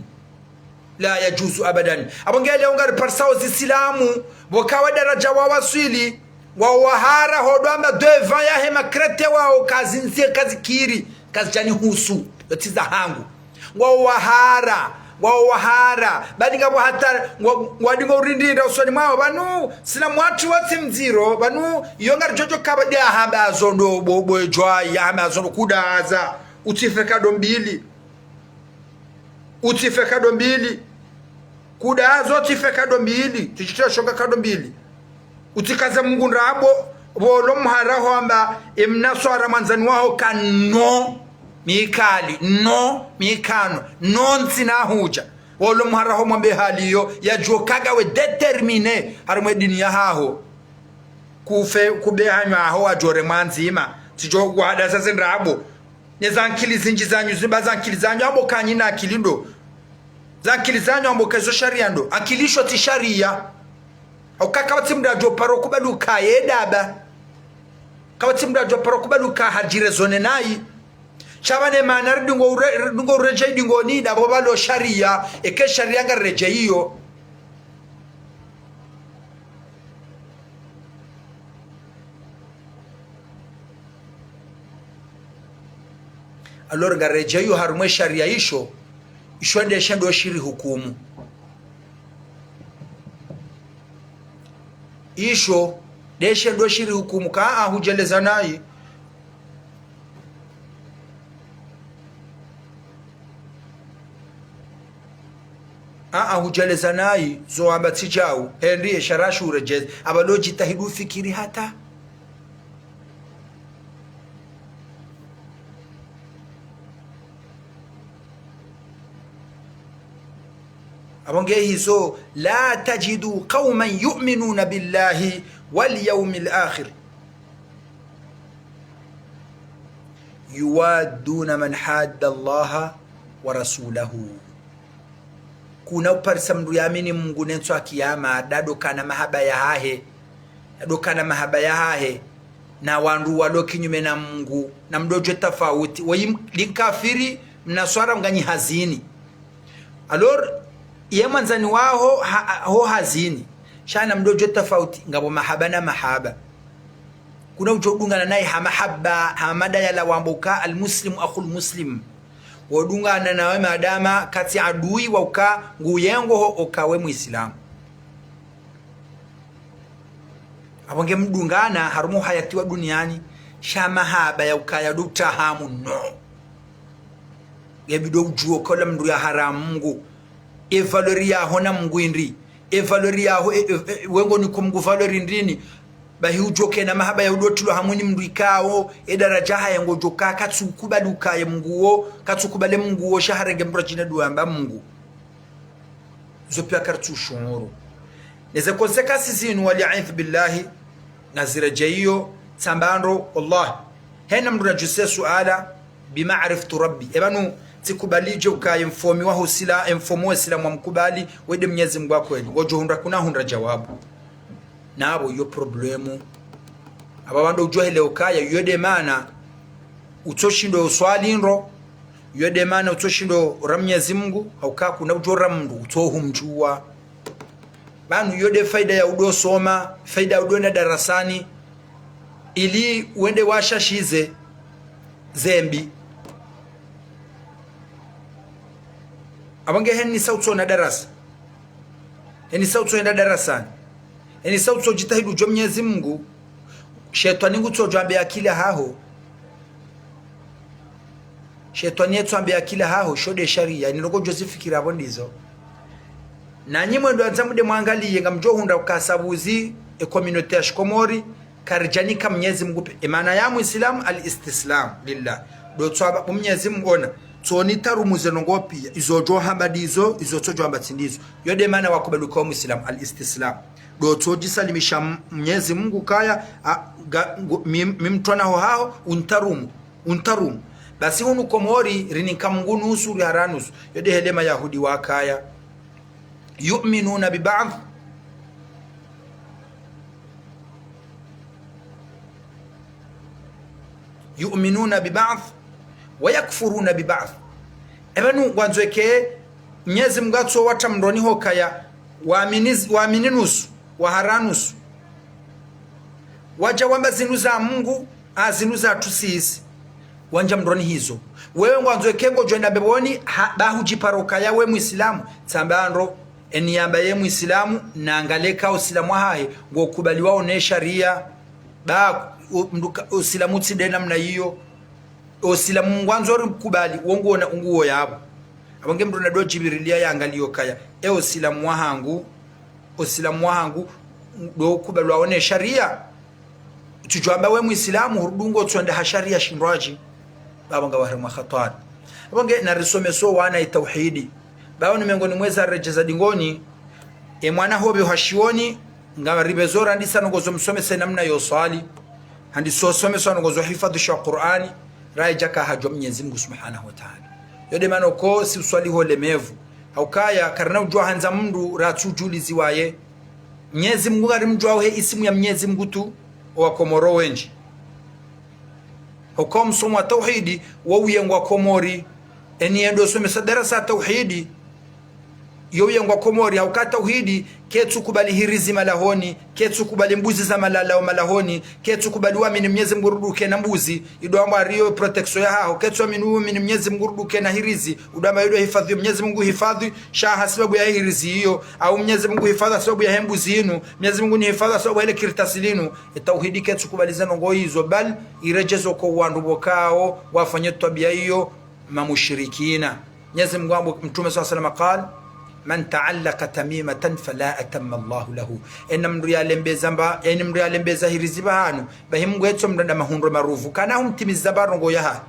لا يجوز أبدا. Apvo nge leo ngari parisao Zisilamu, pvo kawa daraja wawaswili, wao wahara hodjo amba devant yahe makrete wao kazinzie kazikiri, kazidjani husu, yo tsi za hangu. Ngwao wahara, ngwao wahara. Badi ngapvo hata, ngwa-, ngwadingo urindinda usoni mwao. Pvanu, sina mwatru watsi mdziro. Pvanu, iyo ngari djodjo kaba de ahamba azondo bo, bo edjwai, ahamba azondo kudaza. Utsife kado mbili. Utsife kado mbili. Kudaza utsife kado mbili. Tsidjitire shonga kado mbili. Utsikaze Mungu ndrabo, pvolo mhara hwamba, e mnaswara mwandzani waho kano. Mi kali, no, mi kano, no ntsina hudja. Wolo mhara ho mwambe hali iyo, yadjo kaga we déterminé, harimwa ye dini yahaho. Kufe, kube hanywa aho wadjore mwandzima. Tsidjo wada sase ndrabo. Ne zankili zindji zanyu, zimba zankili zanyu, abo kanyina akili ndo. Zankili zanyu, abo kezo sharia ndo. Akili isho tsi sharia. Au kaka watsi mndru adjo paro kubali ukaye daba. Kawatsi mndru adjo paro kubali uka hadjire zone nayi. Sha pvanu mana ridungo ure-, ridungo uredjei dingoni, dapvo pvalo sharia, eka sharia ngaredjei iyo. Alors ngaredjei iyo harumwa ye sharia isho, isho ndeshe ndo shiri hukumu. Isho ndeshe ndo shiri hukumu ka ahudjeleza nayi. Aa, hudjeleza nayi, zo amba tsi djau, hendi ye shara shuredjeze, aba lo djitahidi ufikiri hata. Abo nge hizo, لا تجد قوما يؤمنون بالله واليوم الآخر يوادون من حاد الله ورسوله. Kuna uparisa mndru yamini Mungu ne ntsu ya kiyama, dado kana mahaba yahahe, dado kana mahaba yahahe, na wandru walo kinyume na Mungu, na mndru djo tafauti. Woyi m-, li nkafiri, mnaswara nganyi hazini. Alors, ye mwandzani waho ha-, ho hazini. Sha na mndru djo tafauti, ngapvo mahaba na mahaba. Kuna udjo dungana naye ha mahaba, ha mada yala wambo uka المسلم أخو المسلم. Wodungana nawe madama katsi adui wa uka nguyengo ho uka we Muislamu. Abo nge mdungana harumwa uhayati wa duniani, sha mahaba ya ukaya ndo utahamu, no. Nge bidi udjuwe uka ola mndru yahara Mungu. E valeur yaho na Mungu indri. E valeur yaho, e, e, e, we ngo niko Mungu valeur indrini. Bahi udjo kena mahaba ya udo tilo hamwe ni mndru ikao, e daraja haye ngodjo ka, katsu kubali ukaye Mungu wo, katsu kubali Mungu wo, sha harenge mndru adjine dua amba Mungu. Zo piya karitsu shunguru. Neze conséquences zinu, والعياذ بالله, ngaziredjei iyo, tsamba ndo, wallah. Hena mndru nadjuse suala, بما عرفت ربي. Eba nu, tsikubali dje ukaye mfomi waho sila, mfomi we sila mwamkubali, wende Mnyezi Mungu wa kweli. Ngodjo hundra kuna hundra djawabu. Napvo iyo problème. Aba wandru udjo hele ukaya, iyo nde mana, utso shindo uswali ndro, iyo nde mana utso shindo ra Mnyezi Mungu, hauka kuna udjo ra mndru, utso humdjuwa. Pvanu iyo nde faida ya udo soma, faida ya udo enda darasani, ili wende washashize zembi. Abo nge heni sa utso na darasa. Heni sa utso enda darasani. Heni sa utso djitahidi udjuwe Mnyezi Mungu. Shetwani ngutso djo ambe akili haho. Shetwani yetso ambe akili haho, sho nde sharia, ni ndrongo djo zifikira abo ndizo. Nanyi mwendo andza mude mwangaliye, ngamdjo hundra uka sabuzi, e communauté ya Shikomori, karidjanika Mnyezi Mungu pe. E mana ya Muislamu, al-istislam lillah. Ndo tswamba, bo Mnyezi Mungu ona, tsoni tarumu ze ndrongo piya, izo djo hamba ndizo, izo tso djo hamba tsi ndizo. Iyo nde mana wakubali uka Muislamu, al-istislam. Ndo tso djisalimisha M-, Mnyezi Mungu kaya, a, ga, ngu, mi, mi mtrwana ho haho, untarumu. Untarumu. Basi hunu Komori, rininka Mungu nusu, rihara nusu. Iyo nde hele Mayahudi wakaya. يؤمنون ببعض. يؤمنون ببعض ويكفرون ببعض. Eba nu ngwandzo eke Mnyezi Mungu atso watra mndroni hokaya, waamini, waamini nusu, wahara nusu. Wadja wamba zinu za Mungu, a zinu za tusizi. Wandja mndroni hizo. Wewe ngwandzo eke ngodjo enda mbepvoni, ha, ba hudjipara ukaya we Muislamu, tsamba ndro, eni yamba ye Muislamu, na ngaleka Usilamu wahahe, ngokubaliwao ne sharia, ba, u, mndru ka, Usilamu tsi nde namna iyo. Usilamu ngwandzo ri mkubali, wo nguona, nguwo yapvo. Apvo nge mndru nado djibirilia yangaliyo kaya, e Usilamu wahangu, Usilamu wahangu, ndo ukubalwao ne sharia. Utsudjwamba we Muislamu, hurudi ngo tsonda ha sharia shindrwadji. Baba ngawe harimwa hatwari. Apvo nge narisomeso wana ye tauhidi. Baba ni mengoni mweza redjeza dingoni. Ye mwana hopvi hashioni, ngaripvezo randisa ndrongoo zo msomesa namna yo swali. Handiso somesa ndrongoo zo hifadhwisha Qur'ani, raidja ka hadjua Mnyezi Mungu Subhanahu wa Ta'ala. Yo nde mana ko si uswali ho lemevu. Haukaya, karina udjua handza mndru ratsu djulizi waye. Mnyezi Mungu ngarimdjuao he ismu ya Mnyezi Mungu tu, owa Komoro wendji. Hauka msomo wa tauhidi, wo uyengwa Komori. Eni yendo somesa darasa ya tauhidi, yo uyengwa Komori, hauka tauhidi, ketsu kubali hirizi malahoni, ketsu kubali mbuzi za malala wa malahoni, ketsu kubali wamini Mnyezi Mungu rudi uke na mbuzi, ido amba ariyo protection ya haho, ketsu wamini, wamini Mnyezi Mungu rudi uke na hirizi, udo amba ido hifadhwi, Mnyezi Mungu hifadhwi, sha ha sababu ya hirizi iyo, au Mnyezi Mungu hifadhwi ha sababu ya he mbuzi inu, Mnyezi Mungu ni hifadhwi ha sababu ya hele kartasi linu, e tauhidi ketsu kubali ze ndrongoo izo, bal iredjezo ko wandru pvo kao wafanye twabia iyo, mamushrikina. Mnyezi Mungu amba, Mtrume swalla Allahu alayhi wasallam قال: من تعلق تميمة فلا أتم الله له. Ena mndru yalembeza mba, ena mndru yalembeza hirizi pvahanu, bahi Mungu yetso mndru nda mahundro maruvu, kana humtimiza mba ndrongoo yahahe.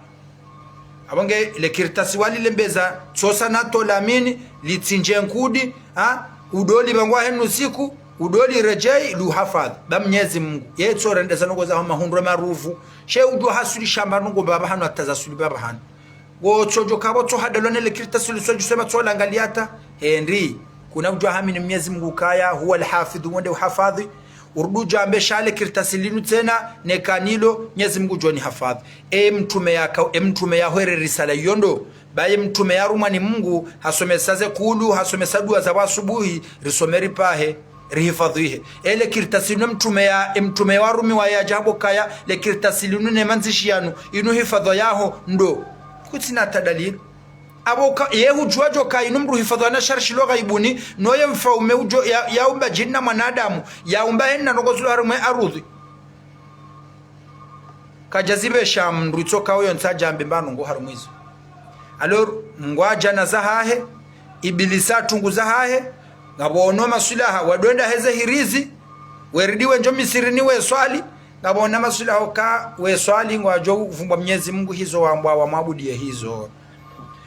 Apvo nge le kartasi walilembeza, tsosa na tolamini, litsindje nkudi, ha? Udo lipvangua henu siku, udo liredjei, luhifadhwi. Ba Mnyezi Mungu, yetso rendeza ndrongoo zaho mahundro maruvu. She udjua hasuli shamba ndrongoo pvapvahanu hata zasuli pvapvahanu. Wo tsodjo kapvo tso hadalwa ne le kartasi lisodjo sema tso langalia hata. Hindri, kuna udjua hamini Mnyezi Mungu kaya, هو الحافظ, wo nde uhifadhwi. Urudi udjambe sha le kartasi linu tsena, ne kanilo, Mnyezi Mungu djo nihifadhwi. E mtrume yaka, e mtrume yahwere risala iyo ndo. Baye mtrume yarumwa ni Mungu, hasomesa ze kulu, hasomesa dua za wasubuhi, risome ripvahe, rihifadhwihe. Ele kartasi linu mtrume ya, e mtrume warumiwa yadja hapvo kaya, le kartasi linu ne mandzishi yanu, inu hifadhwa yaho ndo. Kutsina hata dalili. Apvo ka, ye hudjua djo ka inu mndru hifadhwa na sharshi lo ghaibuni, no ye mfaume udjo ya, yaumba djini na mwanadamu, yaumba hena ndrongoo zilo harimwa ye arudhwi. Kadjazipvesha mndru itsoka uyo ntsa djambe mba ndrongoo harimwa izo. Alors, ngwadja na zahahe, Ibilisa atungu zahahe, ngapvo ono maswilaha, wadwenda heze hirizi, weridi wendjo misirini weswali, ngapvo ona maswilaha oka weswali, ngwadjo vumbwa Mnyezi Mungu hizo wambwa wamwabudiye hizo.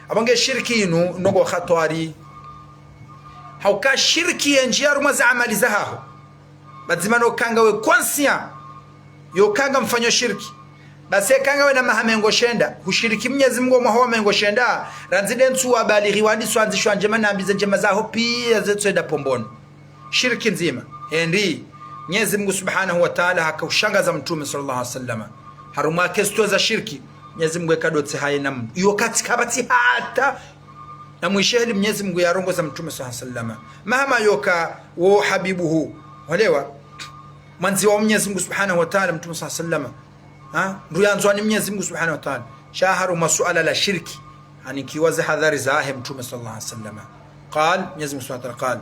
Apvo nge shirki inu, ndrongoo hatwari. Hauka shirki yendji harumwa ze amali zahaho. Pvadzima no ka ngawe conscient yo ka ngamfanyo shirki. Basi eka ngawe na maha mengo shenda, hushiriki Mnyezi Mungu omwaha wa mengo shenda, randzi de ntsu wa balighi wandisa wandzishiwa ndjema na mbi ze ndjema zaho piya zetso enda pomboni. Shirki ndzima. Hindri, Mnyezi Mungu Subhanahu wa Ta'ala haka ushangaza Mtrume swalla Allahu alayhi wasallam. Harumwa question za shirki, Mnyezi Mungu eka dotsi haye na mndru. Iyo katsi kapvatsi hata na mwishe heli Mnyezi Mungu yarongoza Mtrume swalla Allahu alayhi wasallam. Mahama yoka wo habibuhu. Walewa. Mwandzi wa Mnyezi Mungu Subhanahu wa Ta'ala, Mtrume swalla Allahu alayhi wasallam. Ha? Mndru yandzwa ni Mnyezi Mungu Subhanahu wa Ta'ala. Sha harumwa suala la shirki, hanikiwa ze hadhari zahe Mtrume swalla Allahu alayhi wasallam. قال, Mnyezi Mungu Subhanahu wa Ta'ala قال: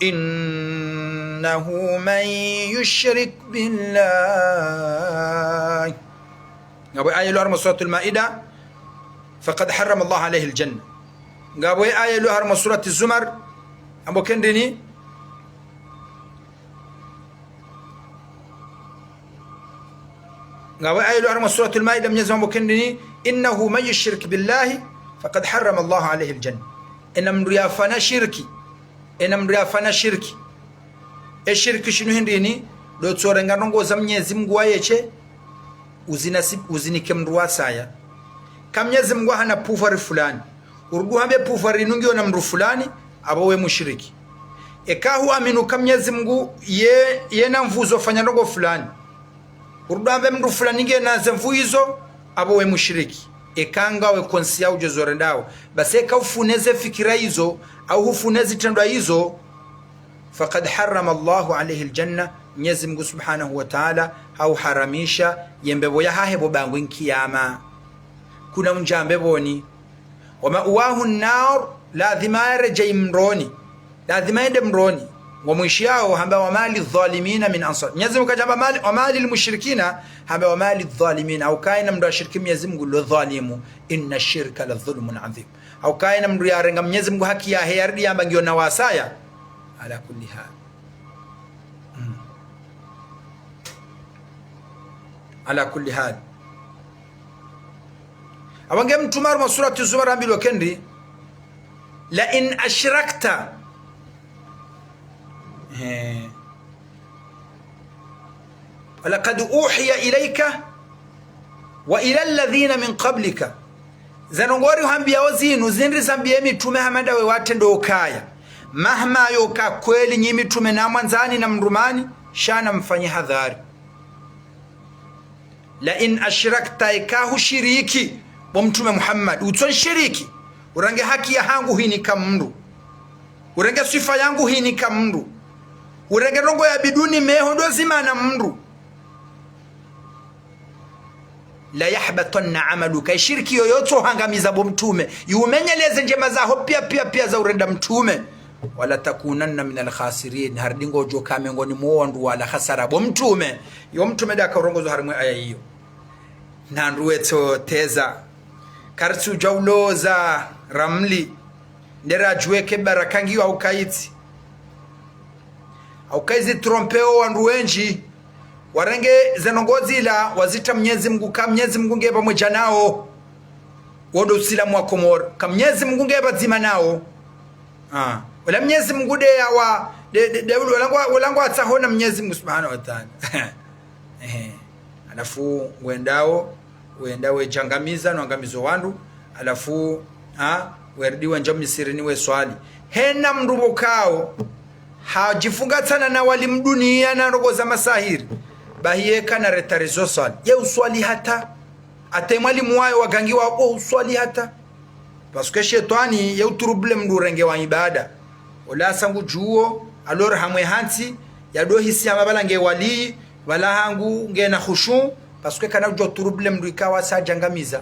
إنه من يشرك بالله. Ngapvo aya ilo harumwa Suratul Maida, فقد حرم الله عليه الجنة. Ngapvo aya ilo harumwa Surati Zumar, ambo kendini. Ngapvo aya ilo harumwa Suratul Maida, Mnyezi Mungu ambo kendini: إنه من يشرك بالله فقد حرم الله عليه الجنة. Ena mndru yafanya shirki, ena mndru yafanya shirki. E shirki shinu hindrini, do tsorenga ndrongoo za Mnyezi Mungu wayeshe, uzinasi-, uzinike mndru wasaya. Ka Mnyezi Mungu hana pouvoir fulani, urudi uhambe pouvoir inu ngiyo na mndru fulani, apvo we mushiriki. Eka huamini uka Mnyezi Mungu ye, yena nvuu zo fanya ndrongoo fulani, urudi uhambe mndru fulani ngena ze nvuu izo, apvo we mushiriki. Eka ngawe conscient udjo zo rendao. Basi eka hufune ze fikira izo, au hufune zitrendwa izo, فقد حرم الله عليه الجنة, Mnyezi Mungu Subhanahu wa Ta'ala hauharamisha ye mbepvo yahahe pvo bangweni kiyama. Kuna undja mbepvoni. ومأواه النار, lazima yaredjei mroni. Lazima yende mroni. Ngomwishiyao hamba: وما للظالمين من أنصار. Mnyezi Mungu kadjamba mali, وما للمشركين, hamba: وما للظالمين. Hauka ena mndru yashiriki Mnyezi Mungu lo dhalimu. إن الشرك لظلم عظيم. Hauka ena mndru yarenga Mnyezi Mungu haki yahe yaridi yamba ngiyo na wasaya. على كل حال. Mm. على كل حال. Apvo nge Mtrume harumwa surati Zumar hambilwa ukaya ndi, "لئن أشركت." Eh. "ولقد أوحي إليك وإلى الذين من قبلك." Zinu ngori hwambiao zinu, zindri zambiwa ye mitrume hama ndawe watrende ukaya. Mahma yoka kweli nyi mitrume namwandzani na mdrumani, sha namfanye hadhari. "لئن أشركت", eka hushiriki, bo Mtrume Muhammad, utsonishiriki, urenge haki yahangu hunika mndru, urenge swifa yangu hunika mndru, urenge ndrongoo ya biduni meho ndo zimana mndru. "ليحبطن عملك", ishiriki yoyo tsohangamiza bo Mtrume, yumenyeleze ndjema zaho pia, pia, pia za urenda Mtrume. "ولتكونن من الخاسرين", harudi ngodjo ka mengoni mwa wandru wala hasara bo Mtrume. Yo Mtrume nde aka urongozo harimwa ye aya iyo. Na ndru wetso teza. Karitsu djua uloza ramli. Nde radjuwe ke baraka ngiyo hau kayitsi. Hau kayizi trompe o wandru wendji. Warenge ze ndrongoo zila, wazitra Mnyezi Mungu, ka Mnyezi Mungu nge pvamwedja nawo. Wo ndo usilamu wa Komori. Ka Mnyezi Mungu nge pvadzima nawo. Ah. Wala Mnyezi Mungu nde yawa, nde, nde, nde, wala ngwa, wala ngwatsahao na Mnyezi Mungu Subhanahu wa Ta'ala. Ehe. Halafu ngwendao, wenda wedjangamiza, no angamizo wandru, halafu, ha, werudi wendja misirini weswali. Hena mndru pvokao, hadjifunga tsana na wali mduniya na ndrongoo za masahiri. Bahi yeka na retard zo swali. Ye uswali hata. Hata mwalimu wayo wagangiwa, wo uswali hata. Parce que shetwani ye uturubule mndru urenge wa ibada. Ola sa ngudjuo, alors hamwe hantsi, yado hisi hama pvala nge wali, pvala hangu ngena khushu, parce que kana udjo turubule mndru ikawa sa djangamiza.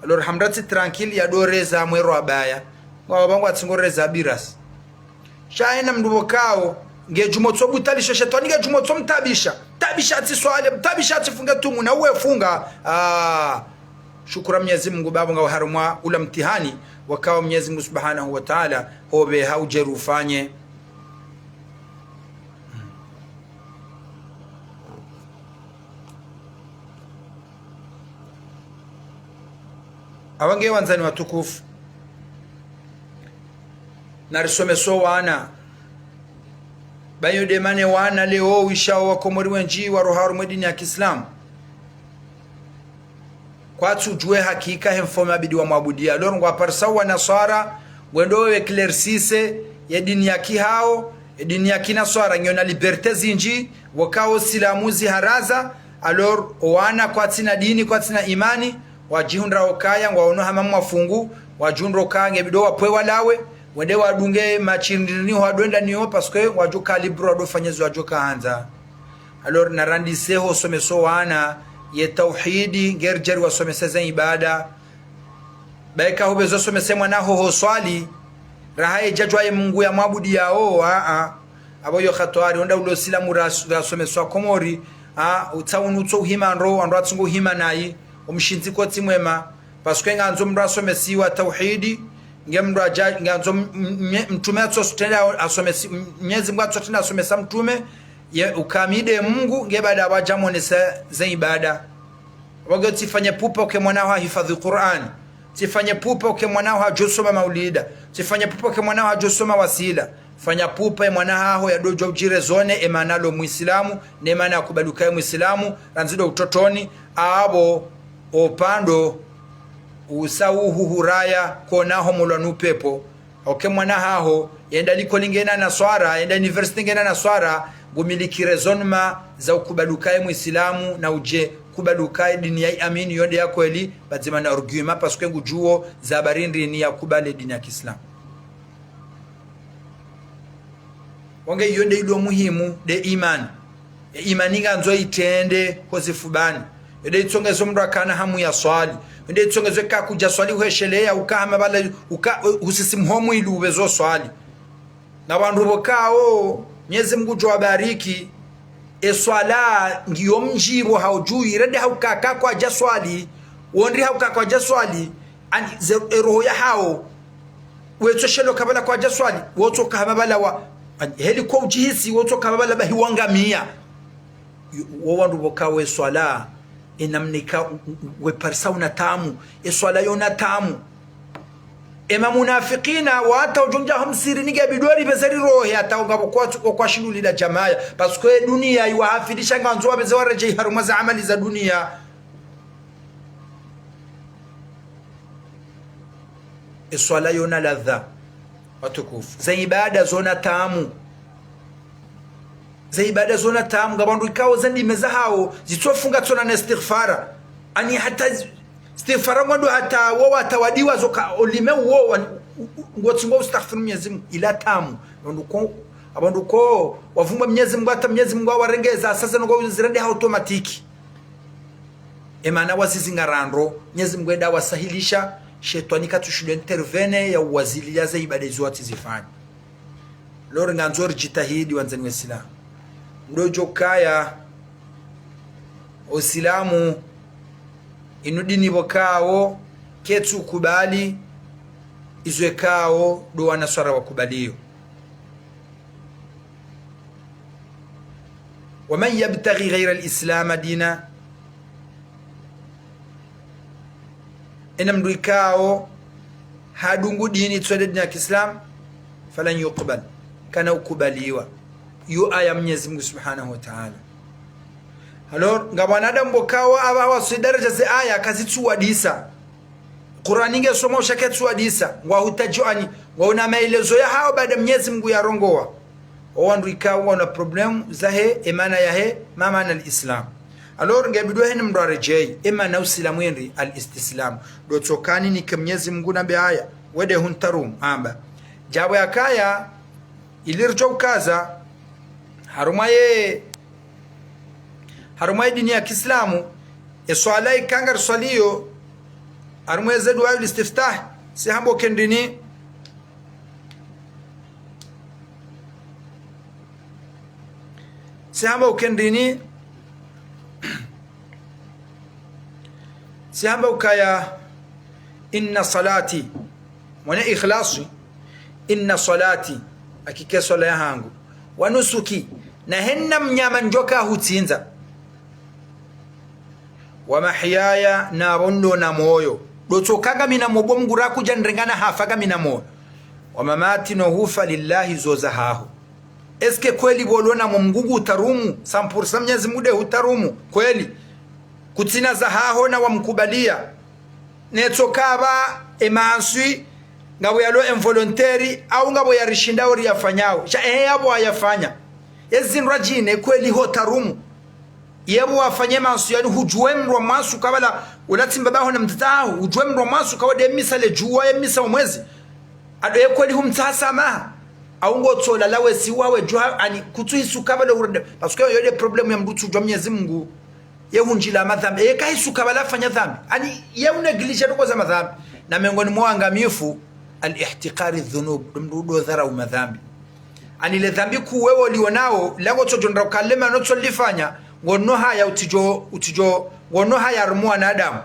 Alors hamratsi tranquille, yado reza mwero abaya. Ngwao pvangwa tsi ngo reza birasi. Sha hena mndru pvokao, ngedjo motso butalisha shetwani, ngedjo motso mtabisha. Tabisha atsi swali, tabisha atsi funge tumu, na uwe funga. Ah, shukura Mnyezi Mungu, bapvo ngawe harumwa ula mtihani, wakao Mnyezi Mungu Subhanahu wa Ta'ala, hopve haudje rufanye. Apvo nge wandzani watukufu. Narisomeso wana. Bayo nde mana wana leo wishao wa Komori wendji waroha harumwa ye dini ya Kiislamu. Kwatsu djuwe hakika he mfaume abidi wamwabudia. Alors ngwaparisao wa Naswara, ngwendo we éclaircisse ye dini ya kihao, ye dini ya kinaswara, ngiyo na liberté zindji, pvokao silamu ziharaza, alors, owana kwatsina dini, kwatsina imani, wadjihundra okaya, ngwaono hama mwafungu, wadjihundra okaya nge bidi wapve walawe, wende wadunge mashindrini ho wadwenda niyo, parce que wadjo ka libre wado fanya zo wadjo ka handza. Alors, narandise ho someso wana, ye tauhidi, ngeri djeri wasomese ze ibada, Baika hupvezo somese mwana haho ho swali, raha yedjadjuwa ye Mungu yamwabudiyawo, aa. Apvo yo hatwari, wonda ulo silamu ra, rasomeswa Komori, aa, utsaunu utso uhima ndro, wandru watsungo uhima nayi, omshindzi kotsi mwema. Parce que ngandzo mndru asomesiwa tauhidi, nge mndru adja, ngandzo m, m, mtrume atsotrenda asomesi, Mnyezi Mungu atsotrenda asomesa mtrume, ye ukamide Mungu, nge baada wadja monesa ze ibada. Wage tsifanye pupa uke mwana haho hahifadhi Qur'an. Tsifanye pupa uke mwana haho hadjosoma maulida. Tsifanye pupa uke mwana haho hadjosoma wasila. Fanya pupa ye mwana haho yadodjuwa udjirezone, emana lo Muislamu, ne mana yakubali ukaye Muislamu, randzi do utotoni, apvo, opvandro, usa uhuhuraya, kona homolwa nu pepo. Oke mwana haho, yenda likoli ngena naswara, yenda université ngena naswara, ngumiliki raisonnement za ukubali ukaye Muislamu na udje kubali ukaye dini ya amini yonde ya kweli, pvadzima na argument, parce que ngudjuwo za barindri ni yakubali dini ya Kiislamu. Wonge yonde ilo muhimu, nde imani. Ye imani ngandzo itrende ho zifubani. Yonde itsongezo mndru akana hamu ya swali. Yonde itsongezo eka kudja swali uhesheleya, uka hama pvala, uka, husisimuha omwili upvezo swali. Na wandru pvo kawo, Mnyezi Mungu ngudjo wabariki, e swala ngiyo mdjibu hawo dju, irende hauka ka kwadja swali, wondri hauka kwadja swali, ani ze, e roho yahawo, wetso shelo ka pvala kwadja swali, wotso ka hama pvala wa, ani heli kwa udjihisi, wotso ka hama pvala bahi wangamiya. Wo wandru pvo kawo e swala, Enamna ika u-, u-, u-, weparisa una tamu, eswala yona tamu. Emamunafikina, wata udjo ndja ho msihirini nge bidori bezeri rohe, hata ungapvo kwatsu, okwashindulila djamaya. Parce que dunia iwahafilisha ngandzo wabeze waredjei harumwa ze amali za dunia. Eswala yona ladha, watukufu. Ze ibada zona tamu. Ze ibada zona tamu, ngapvo wandru ikao ze ndimi zahawo, zitsofunga tsona na istighfara. Ani hata zi-, istighfara ngwandro hata wo wata wadiwa zoka olime wo, wani, u-, u-, ngotsi ngo ustaghfiru Mwenyezi Mungu, ila tamu. Wandru ko, wandru ko, wavumba Mwenyezi Mungu, hata Mwenyezi Mungu awarengeza, sasa nongo zirende ha automatique. Emana wazizi ngarandro, Mwenyezi Mungu enda wasahilisha, shetwani katsushindo intervenir ya uwaziliya ze ibada izo watsi zifanya. Lori ngandzo ridjitahidi wandzani wa Islamu. Ndo djo kaya, Usilamu, inu dini pvo kao, ketsu kubali, izo ekao, ndo wanaswara wakubaliyo. ومن يبتغ غير الإسلام دينا. Ena mndru ikao hadungu dini tsi wo nde dini ya kiislamu, فلن يقبل. Kana ukubaliwa. Yo aya Mwenyezi Mungu Subhanahu wa Ta'ala. Alors, ngapvo wanadamu pvo kao amba hawaswi daraja ze aya kazitsuwadisa. Kurani nge soma usha ketsuwadisa, ngwahutadjo ani, ngwaona maelezo yahawo baada Mwenyezi Mungu yarongowa. Owandru ikao ngwaona problème zahe, emana yahe, ma maana al-Islam. Alors, nge bidi heni mndru aredjei, emana Usilamu hindri al-istislam. Ndo tsokani nike Mwenyezi Mungu nambe aya, wende huntarumu, amba. Djabu yakaya, ili ridjo ukaza, harumwa ye, harumwa ye dini ya kiislamu, eswala ikao ngariswaliyo, harumwa eze dua ul-istiftah, sihamba ukendrini, sihamba ukendrini, sihamba ukaya, إن صلاتي, mwana ikhlasi, إن صلاتي, hakika eswala yahangu, ونسكي, na hena mnyama ndjoka hutsindza, ومحياي, na pvo ndo na moyo. Ndo tsoka ngamina moyo, bo Mungu rakudja nirengana hafa ngamina moyo. ومماتي, no hufa, لله, zo zahaho. Est-ce que kweli pvo lona mo Mungu ngutarumu, cent pour cent Mwenyezi Mungu nde hutarumu, kweli? Kutsina zahaho na wamkubaliya. Netsoka pva emanswi, ngapvo yalo involontaire, au ngapvo yarishinda ori yafanyao. Sha ehe yapvo ayafanya. Ezindru djine kweli hotarumu. Yepvo wafanye manswi yani hudjuwe mndru wa mwasu kabala, ula tsi mbaba haho na mdzadze haho, hudjuwe mndru wa mwasu kawa nde misa le djuwa, ye misa omwezi. Ado ye kweli humtsaha samaha. Au ngotsola lawe si wawe djuwa, ani kutsuhisu kabala urende. Parce que yo nde problème ya mndru tsudjuwa Mwenyezi Mungu. Ye hundjila madhambi. Ye kahisu kabala fanya dhambi. Ani ye unégligé ndrongoo za madhambi. Na mengoni mwa uangamifu, al-ihtiqari dhunub. Ndo mndru ndo dharau madhambi. Ani le dhambi kuu wewe ulionao, lango tsodjo ndra ukalema no tsolifanya, ngono haya utsidjo, utsidjo, ngono haya harumwa wanadamu.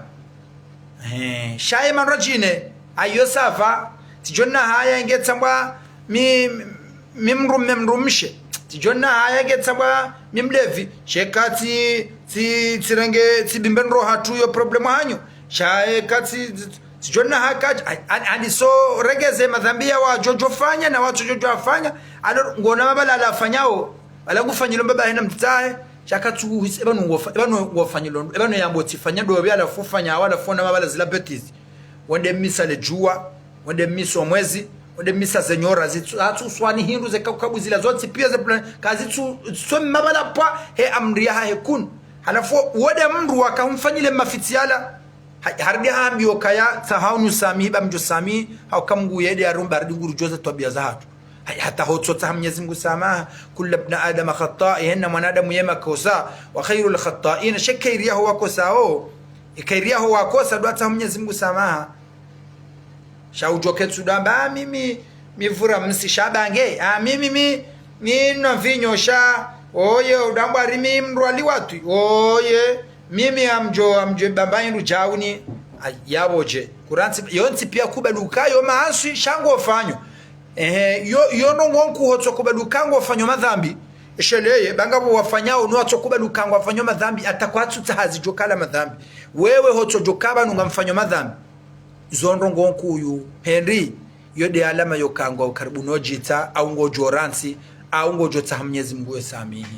Eh, sha ye mandru djine, ayo ça va, tsidjo na haya nge tsambwa mi, mi mdrume mdrumshe, tsidjo na haya nge tsambwa mi mlevi, sha eka tsi, tsi, tsirenge, tsibimbe ndro hatru yo problème hanyu, sha eka tsi, tsi, tsidjo na haya kadji, a-, a-, andiso regeze madhambi ya wadjo djo fanya na wadjo djo fanya, alors ngona mabala la fanyao, bala ngufanyilo mbaba hena mdzadze hahe, sha katsuhisi, eba nungofa-, eba nungofanyilo, eba nuyambo tsifanya ndo bia la fufanya, wala fona mabala zila bêtise. Wende misa le djuwa, wende misa omwezi, wende misa ze nyora, zitsu-, hatsu swani hindru ze kaukabu zila zontsi pia ze plan, kazitsu, tso mabala pvwa, he amri yahahe kun. Halafu, wende mndru waka humfanyile mafitsi yala, ha-, harudi hambiyo kaya, tsaha unu samihi, ba mdjo samihi, hauka Mungu yende harumba, harudi ngurudjoza twabia zahatru. Hay, hata hotso tsaha Mwenyezi Mungu samaha, كل ابن آدم خطاء, hena mwanadamu ye makosa, وخير الخطائين, sha kheri yaho wakosao, kheri yaho wakosa, ndo tsaha Mwenyezi Mungu samaha. Sha udjo ketsu ndo amba, ah, mimi, mi vura msi sha bange, ah, mimi, mi, mi nwa mvinyo sha, oye, udambwa ri mi mdru wa liwatwi, oye, mimi amdjo, amdjo bamba hindru djauni, ay, yapvo dje. Kurantsi, yontsi pia kubaluka, yo maaswi, sha ngofanyo. Ehe, yo, yo ndrongoo nkuu hotso kubaluka ngofanyo madhambi. Sheleye, ba ngapvo wafanyao, no watsokubali uka ngwafanyao madhambi, hata kwatsutsaha zidjokala madhambi. Wewe hotsodjoka pvanu ngamfanyao madhambi. Zo ndrongoo nkuu, hindri, yo nde alama yoka ngwa ukaribu no djitsa, au ngodjo rantsi, au ngodjotsaha Mnyezi Mungu yesamihi.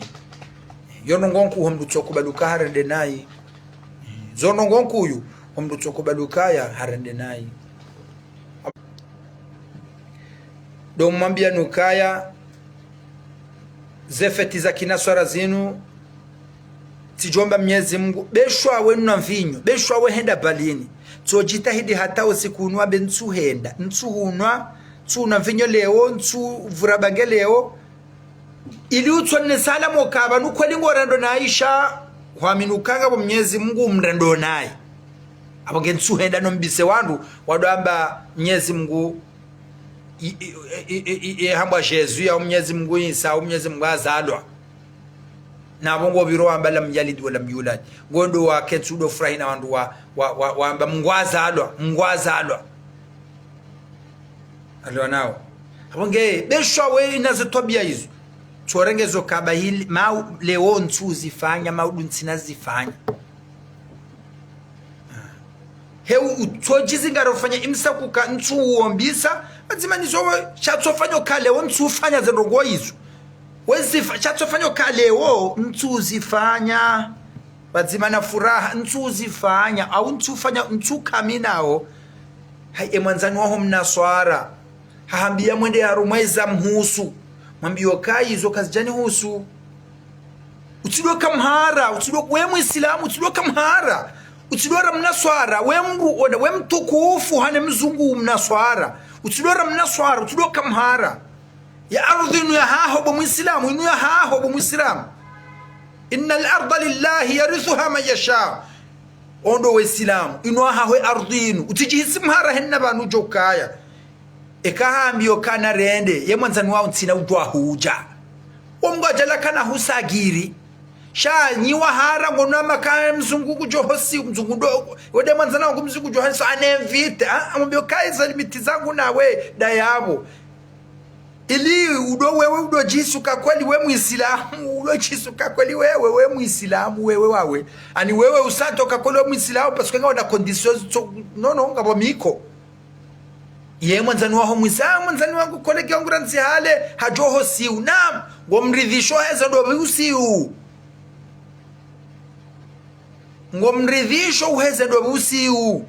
Yo ndrongoo nkuu ho mndru tsokubali uka harende nayi. Zo ndrongoo nkuu, ho mndru tsokubali ukaya harende nayi. Ndo mwambia nukaya, ze feti za kinaswara zinu, tsidjomba Mnyezi Mungu, be shwawe nwa mvinyo, be shwawe henda balini. Tsodjitahidi hata usiku unwa be ntsuhenda, ntsuhunwa, ntsuhunwa mvinyo leo, ntsuvura bange leo. Ili utsone salama uka pvanu kweli ngorendo nayi sha, hwamini uka ngapvo Mnyezi Mungu mrendo nayi. Apvo nge ntsuhenda no mbise wandru, wandru wamba Mnyezi Mungu, i, i, hambwa Jésus, au Mnyezi Mungu Isa, au Mnyezi Mungu azalwa. Na apvo ngopviro wamba lam yalid wa lam yulad. Ngondo waketsu ndo furahi na wandru wa, wa, wa, wamba Mungu azalwa, Mungu azalwa. Aliwa nao. Apvo nge, be shwawe ina ze twabia izo. Tsorenge zo kaba hili, mau leo ntsuzifanya, maudu ntsina zifanya. Heu utsodjizi ngarofanya imsa kuka ntsu uombisa, pvadzima nizo we, sha tsofanya uka leo ntsufanya ze ndrongoo izo. Wezifa, sha tsofanya uka leo ntsuzifanya. Pvadzima na furaha, ntsuzifanya, au ntsufanya, ntsukaminao. Hayi, e mwandzani waho mnaswara. Hahambia mwende harumwa eza mhusu. Mwambio kayi zo kazidjani husu. Utsidoka mhara, utsidoka we Muislamu, utsidoka mhara. Utsidora mnaswara, we mndru, we mtukufu hane mzungu mnaswara. Utsidora mnaswara, utsidoka mhara. Ya ardhi inu ya haho bo Muislamu, inu ya haho bo Muislamu. Inna al-arda lillahi yarithuha man yasha. Ondo we Islamu, inu ya haho e ardhi inu. Utsidjihisi mhara hena pvanu djokaya. Eka hambio kana rende, ye mwandzani wao ntsina udjuwa hudja. Omngu adjala kana husagiri. Sha nyi wahara ngono ama ka mzungu kudjohosi, mzungu ndo, wende mwandzani wangu mzungu kudjohosi, anemvite, ah, amwambio kayi za limiti zangu nawe, ndayapvo. Ili udo wewe udo djisuka kweli we Muislamu, udo djisuka kweli wewe, we Muislamu, wewe wawe. Ani wewe usatoka kweli we Muislamu, parce que ngawona conditions, so, no, no, ngapvo miko. Ye mwandzani waho Muislamu, mwandzani wangu, collègue wangu randzi hale, hadjohosiu. Naam, ngomridhisho heze ndopvi usiu. Ngomridhisho uheze ndopvi usiu.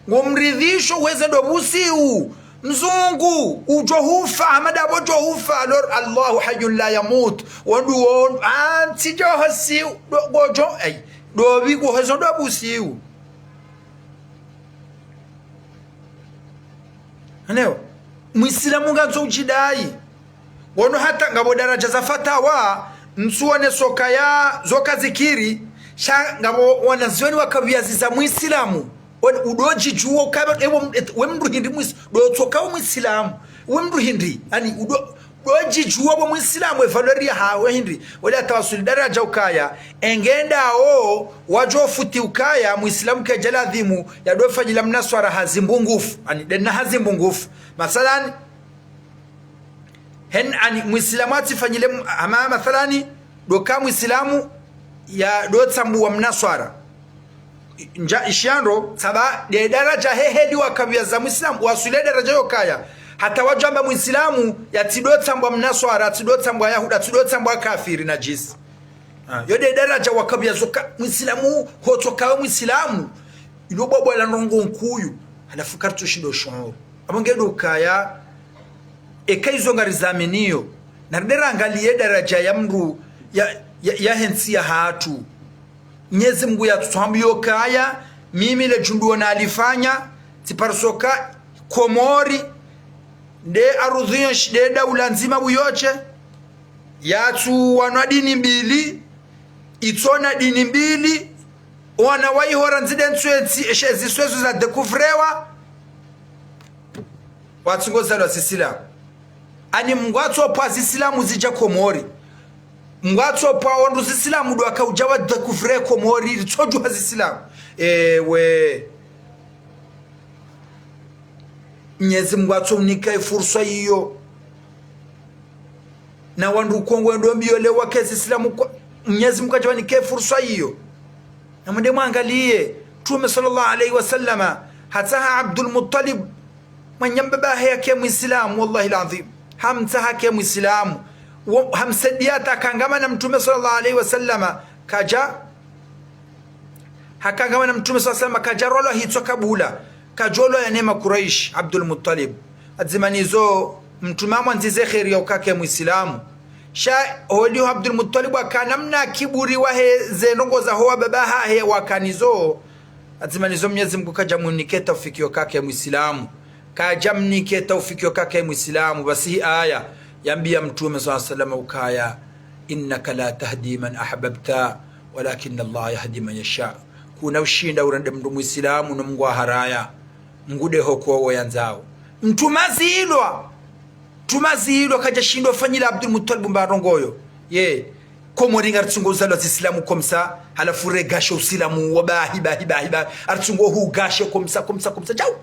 Ngomridhisho uheze ndopvi usiu. Mzungu, udjohufa, hama ndapvo djohufa, alors Allahu hayyun la yamut. Wandru wo, ah, ntsidjohosiu, ndo, ngodjo, ey, ndopvi, uhezo ndopvi usiu. Neo, Muislamu ngandzo udjidayi. Ngono hata ngapvo daraja za fatawa, ntsuone sokaya, zoka zikiri, sha ngapvo wanazioni wakapviaziza Muislamu. Wen-, udo djidjuwa ukaba, ewo, et-, we mndru hindri Muis-, ndo tsoka we Muislamu. We mndru hindri, ani udo, udo djidjuwa bo Muislamu, e valeur ya hawe hindri. Wala tawasuli daraja ukaya, engendao, wadjofuti ukaya, Muislamu kedja ladhimu, yadofanyila mnaswara hazi mbungufu. Ani, ndena hazi mbungufu. Masalan, hen, ani, Muislamu atsifanyile m-, ama, masalan, ndoka Muislamu, yadotsambua mnaswara. Ndja, ishiando, tsaba, nde daraja heheli wakapviaza Muislamu, waswile daraja yokaya. Hata wadjwamba Muislamu, yatsidotsambua mnaswara, yatsidotsambua Yahuda, yatsidotsambua kafiri na djisi. Ah, yo nde daraja wakapviaza uka, Muislamu, hotsoka we Muislamu. Ilo bwabwa la ndrongoo nkuu. Halafu karitsushindo shongo. Apvo nge ndo ukaya, eka izo ngarizaminiyo. Narende rangaliye daraja ya mndru ya, ya, ya hentsi ya hatru. Mnyezi Mungu yatsutwambiyo kaya, mimi le djundu wona alifanya, tsiparisoka Komori, nde arudhi yonshi, nde daula ndzima buyotshe, yatsuwanwa dini mbili, itsona dini mbili, wana waihora ndzide ntsu entsi, eshe ziswezo za découvrewa, watsingozalwa zisilamu. Ani Mungu atsopva zisilamu zidja Komori. Mungu atsopva wandru zisilamu ndo wakaudja wa découvre Komori, ritsodjuha zisilamu. Ewe. Mnyezi Mungu atsounika ifurswa iyo. Na wandru kongwe ndo mbiyo leo wake zi Islamu kwa, Mnyezi Mungu kadjawanike fursa iyo. Na mwende mwangaliye, Mtrume swallallahu alayhi wa sallama, hatsaha Abdul Muttalib, mwananya mbaba hahe yake Muislamu, wallahi al-adhim. Hamtsaha ke Muislamu. Wo-, hamsaidiya hata hakangama na Mtrume swallallahu alayhi wa sallama, kadja hakangama na Mtrume swalla sallam, kadjarolwa hitswa kabula, kadjolwa ya ne Makuraishi, Abdul Muttalib. Adzimanizo, Mtrume hamwandzize kheri ya ukake Muislamu. Sha holiho Abdul Muttalib wakana mna kiburi wahe ze ndrongo zaho wababa hahe wakanizo. Adzimanizo Mnyezi Mungu kadjamunike taufiki ya ukake Muislamu. Kadjamnike taufiki ya ukake Muislamu. Basi hi aya yambiya Mtrume swalla sallam ukaya: إنك لا تهدي من أحببت ولكن الله يهدي من يشاء. Kuna ushinda urende mndru Muislamu no Mungu aharaya. Mungu nde hoko wo yandzao. Mtrume hazilwa. Mtrume hazilwa kadjashinda ufanyila Abdul Muttalib mba ndrongo yo. Ye, Komori ngaritsungo uzalwa zi Islamu komsa, halafu regashe Usilamu wa bahi, bahi, bahi, bahi. Aritsungo hugashe komsa, komsa, komsa. Djau.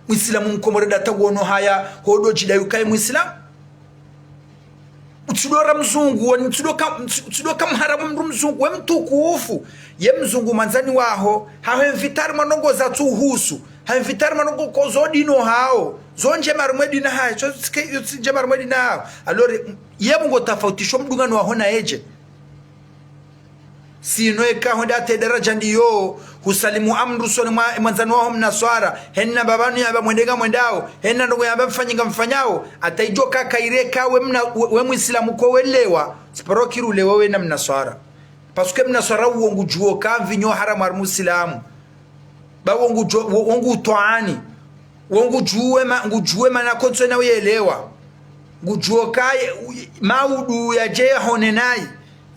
Muislamu Mkomori nda hata wono haya, hodo djidai ukaye Muislamu. Utsido ra mzungu, wani utsido ka, utsido ka mharamu mndru mzungu, we mtukufu. Ye mzungu mwandzani waho, haho invite harimwa ndrongo zatsu husu. Ha invite harimwa ndrongo ko zo dini haho. Zo ndjema harimwa dini haho, zo tsike, zo tsi ndjema harimwa dini haho. Alors, ye Mungu tafautisho mdungano waho na yedje. Sino eka honda hata daraja ndiyo, husalimu amru usoni mwa mwandzani waho mnaswara, hena mbaba hanu yamba mwende ngamwendao, hena ndrongo yamba mfanye ngamfanyao, hata idjo kaka ireka we mna, we, we Muislamu ko welewa, tsi paro kiri ulewe we na mnaswara. Parce que mnaswara uwo ngudjuo ka mvinyo haramu harimwa Usilamu. Ba wo ngudjo-, wo, wo ngutwaani. Wo ngudjuwe ma-, ngudjuwe mana konso na uyelewa. Ngudjuo kaye, u-, maudu yadje yahone nayi.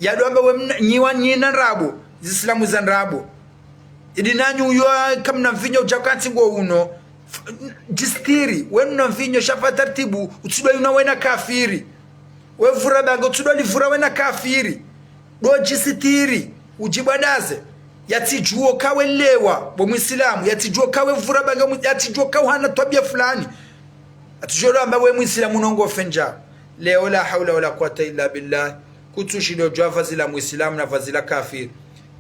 Yado amba we mna-, nyi wa nyina ndrabo, zi Islamu za ndrabo. Idi nanyi uyo kamna mvinyo udja kantsi ngo uno. F-, djisitiri, we mna mvinyo sha fa tartibu, utsido yuna wena kafiri. We vura bange, utsido livura wena kafiri. Do djisitiri, udjibwadaze. Yatsidjuo ka welewa, bo Muislamu, yatsidjuo ka we vura bange, mu-, yatsidjuo ka uhana twabia fulani. Atsidjuo amba we Muislamu nongo fendja. Leo la hawla wala quwwata illa billah. Kutsushindo djuwa vazi la Muislamu na vazi la kafiri.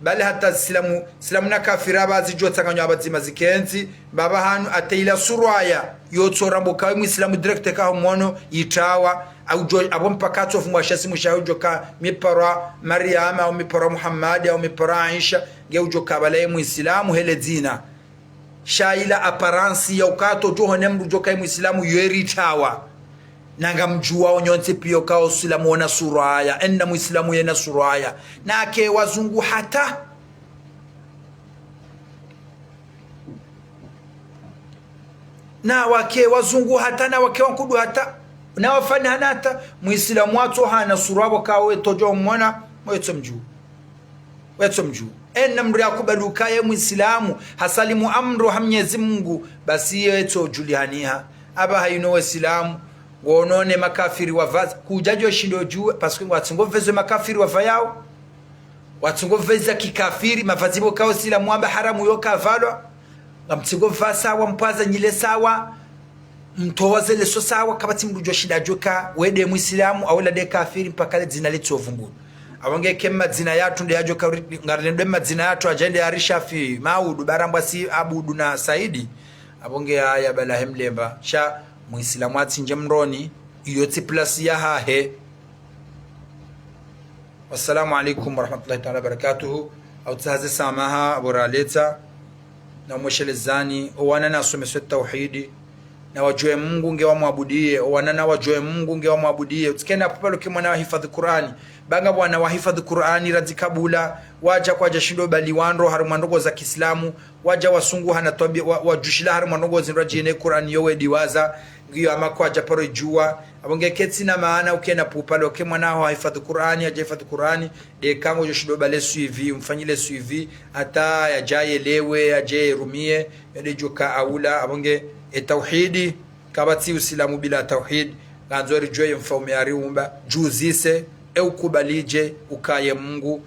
Bali hata Islamu, Islamu na kafiri amba zidjo tsanganywa amba dzima zikentsi, mbaba hanu hata ila surwaya, yotso rambo kawe Muislamu direct ka ho mwono, yitrawa, audjo, abo mpaka atsofu mwasha simu sha udjo ka mi paro Mariama, au mi paro Muhammad, au mi paro Aisha, nge udjo kabala ye Muislamu hele dzina. Sha ila apparence ya ukato djo hone mndru djo kaye Muislamu yo eri trawa. Na ngamdjuwa onyontsi piyo ka Usilamu wona surwaya, enda Muislamu yena surwaya. Na ke wazungu hata. Na wake wazungu hata, na wake wankudu hata. Na wafani hana hata. Muislamu watso hana surwa bo ka we todjo mwona, we tso mdjuwa. We tso mdjuwa. Ena mndru yakubali ukaye Muislamu, hasalimu amru ha Mnyezi Mungu, basi ye tso djulihaniha. Amba hayino Waislamu, wonone makafiri wavaza, kudjadjo shindo djuwe, parce que ngwatsingo veze makafiri wavayao. Watsingo veza kikafiri, mavazi bo ka Usilamu wamba haramu yo kavalwa. Ngamtsingo va sawa, mpvaza nyile sawa. Mtowa zeleso sawa, kapvatsi mndru djo shinda djo ka, we nde Muislamu, au la nde kafiri, mpaka le dzina litso vumbulwa. Amba nge ke madzina yatru nde yadjo ka, ngari nde madzina yatru, adja nde Arishafi, Maudu, Barambwa si Abudu na Saidi. Amba nge haya bala hemlemba. Sha, Muislamu atsindje mroni, iyo tsi place yahahe. Wassalamu alaikum warahmatullahi taala wabarakatuhu. Autsahaze samaha, abo raletsa. Na umweshelezani, owana na someswe tauhidi. Na wadjuwe Mungu nge wamwabudiye, owana na wadjuwe Mungu nge wamwabudiye. Utsikena pupalo ke mwana wahifadhi Kurani. Ba nga wana wahifadhi Kurani, radzi kabula, wadja kwadja shindo bali wandro, harumwa ndrongo za Kiislamu, wadja wasunguha na twabi-, wa-, wadjushila harumwa ndrongo zindru djine Kurani yo wediwaza, ngiyo ama kwadja paro idjuwa. Amba nge ketsi na maana ukena pupalo ke mwana ho hahifadhi Kurani, hadja hifadhi Kurani, nde ka ngodjo shindo bale suivi, umfanyile suivi, hata yadja yelewe, yadje yerumiye, yadje djo ka aula, amba nge e tauhidi, kapvatsi Usilamu bila tauhidi, ngandzo ridjuwe ye mfaume yariumba, djuzise, e ukubalidje, ukaye Mungu,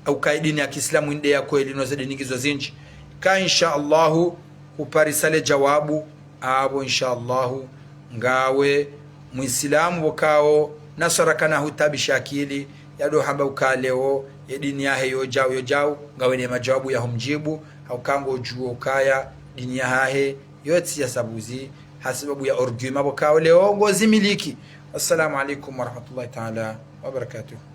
ukaye dini ya Kiislamu inde ya kweli no ze dini ngizo zindji. Ka insha Allahu, kuparisa le djawabu, abo insha Allahu, ngawe Muislamu pvokao naswara kana hutaabisha akili, yado hamba ukaya leo ye dini yahe yo djau, yo djau, ngawe ne majawabu ya humdjibu, hauka ngodjuo ukaya dini yahahe yo tsi ya sabuzi, hasibabu ya argument pvokao leo ngozimiliki. Assalamu alaikum warahmatullahi taala wabarakatuh.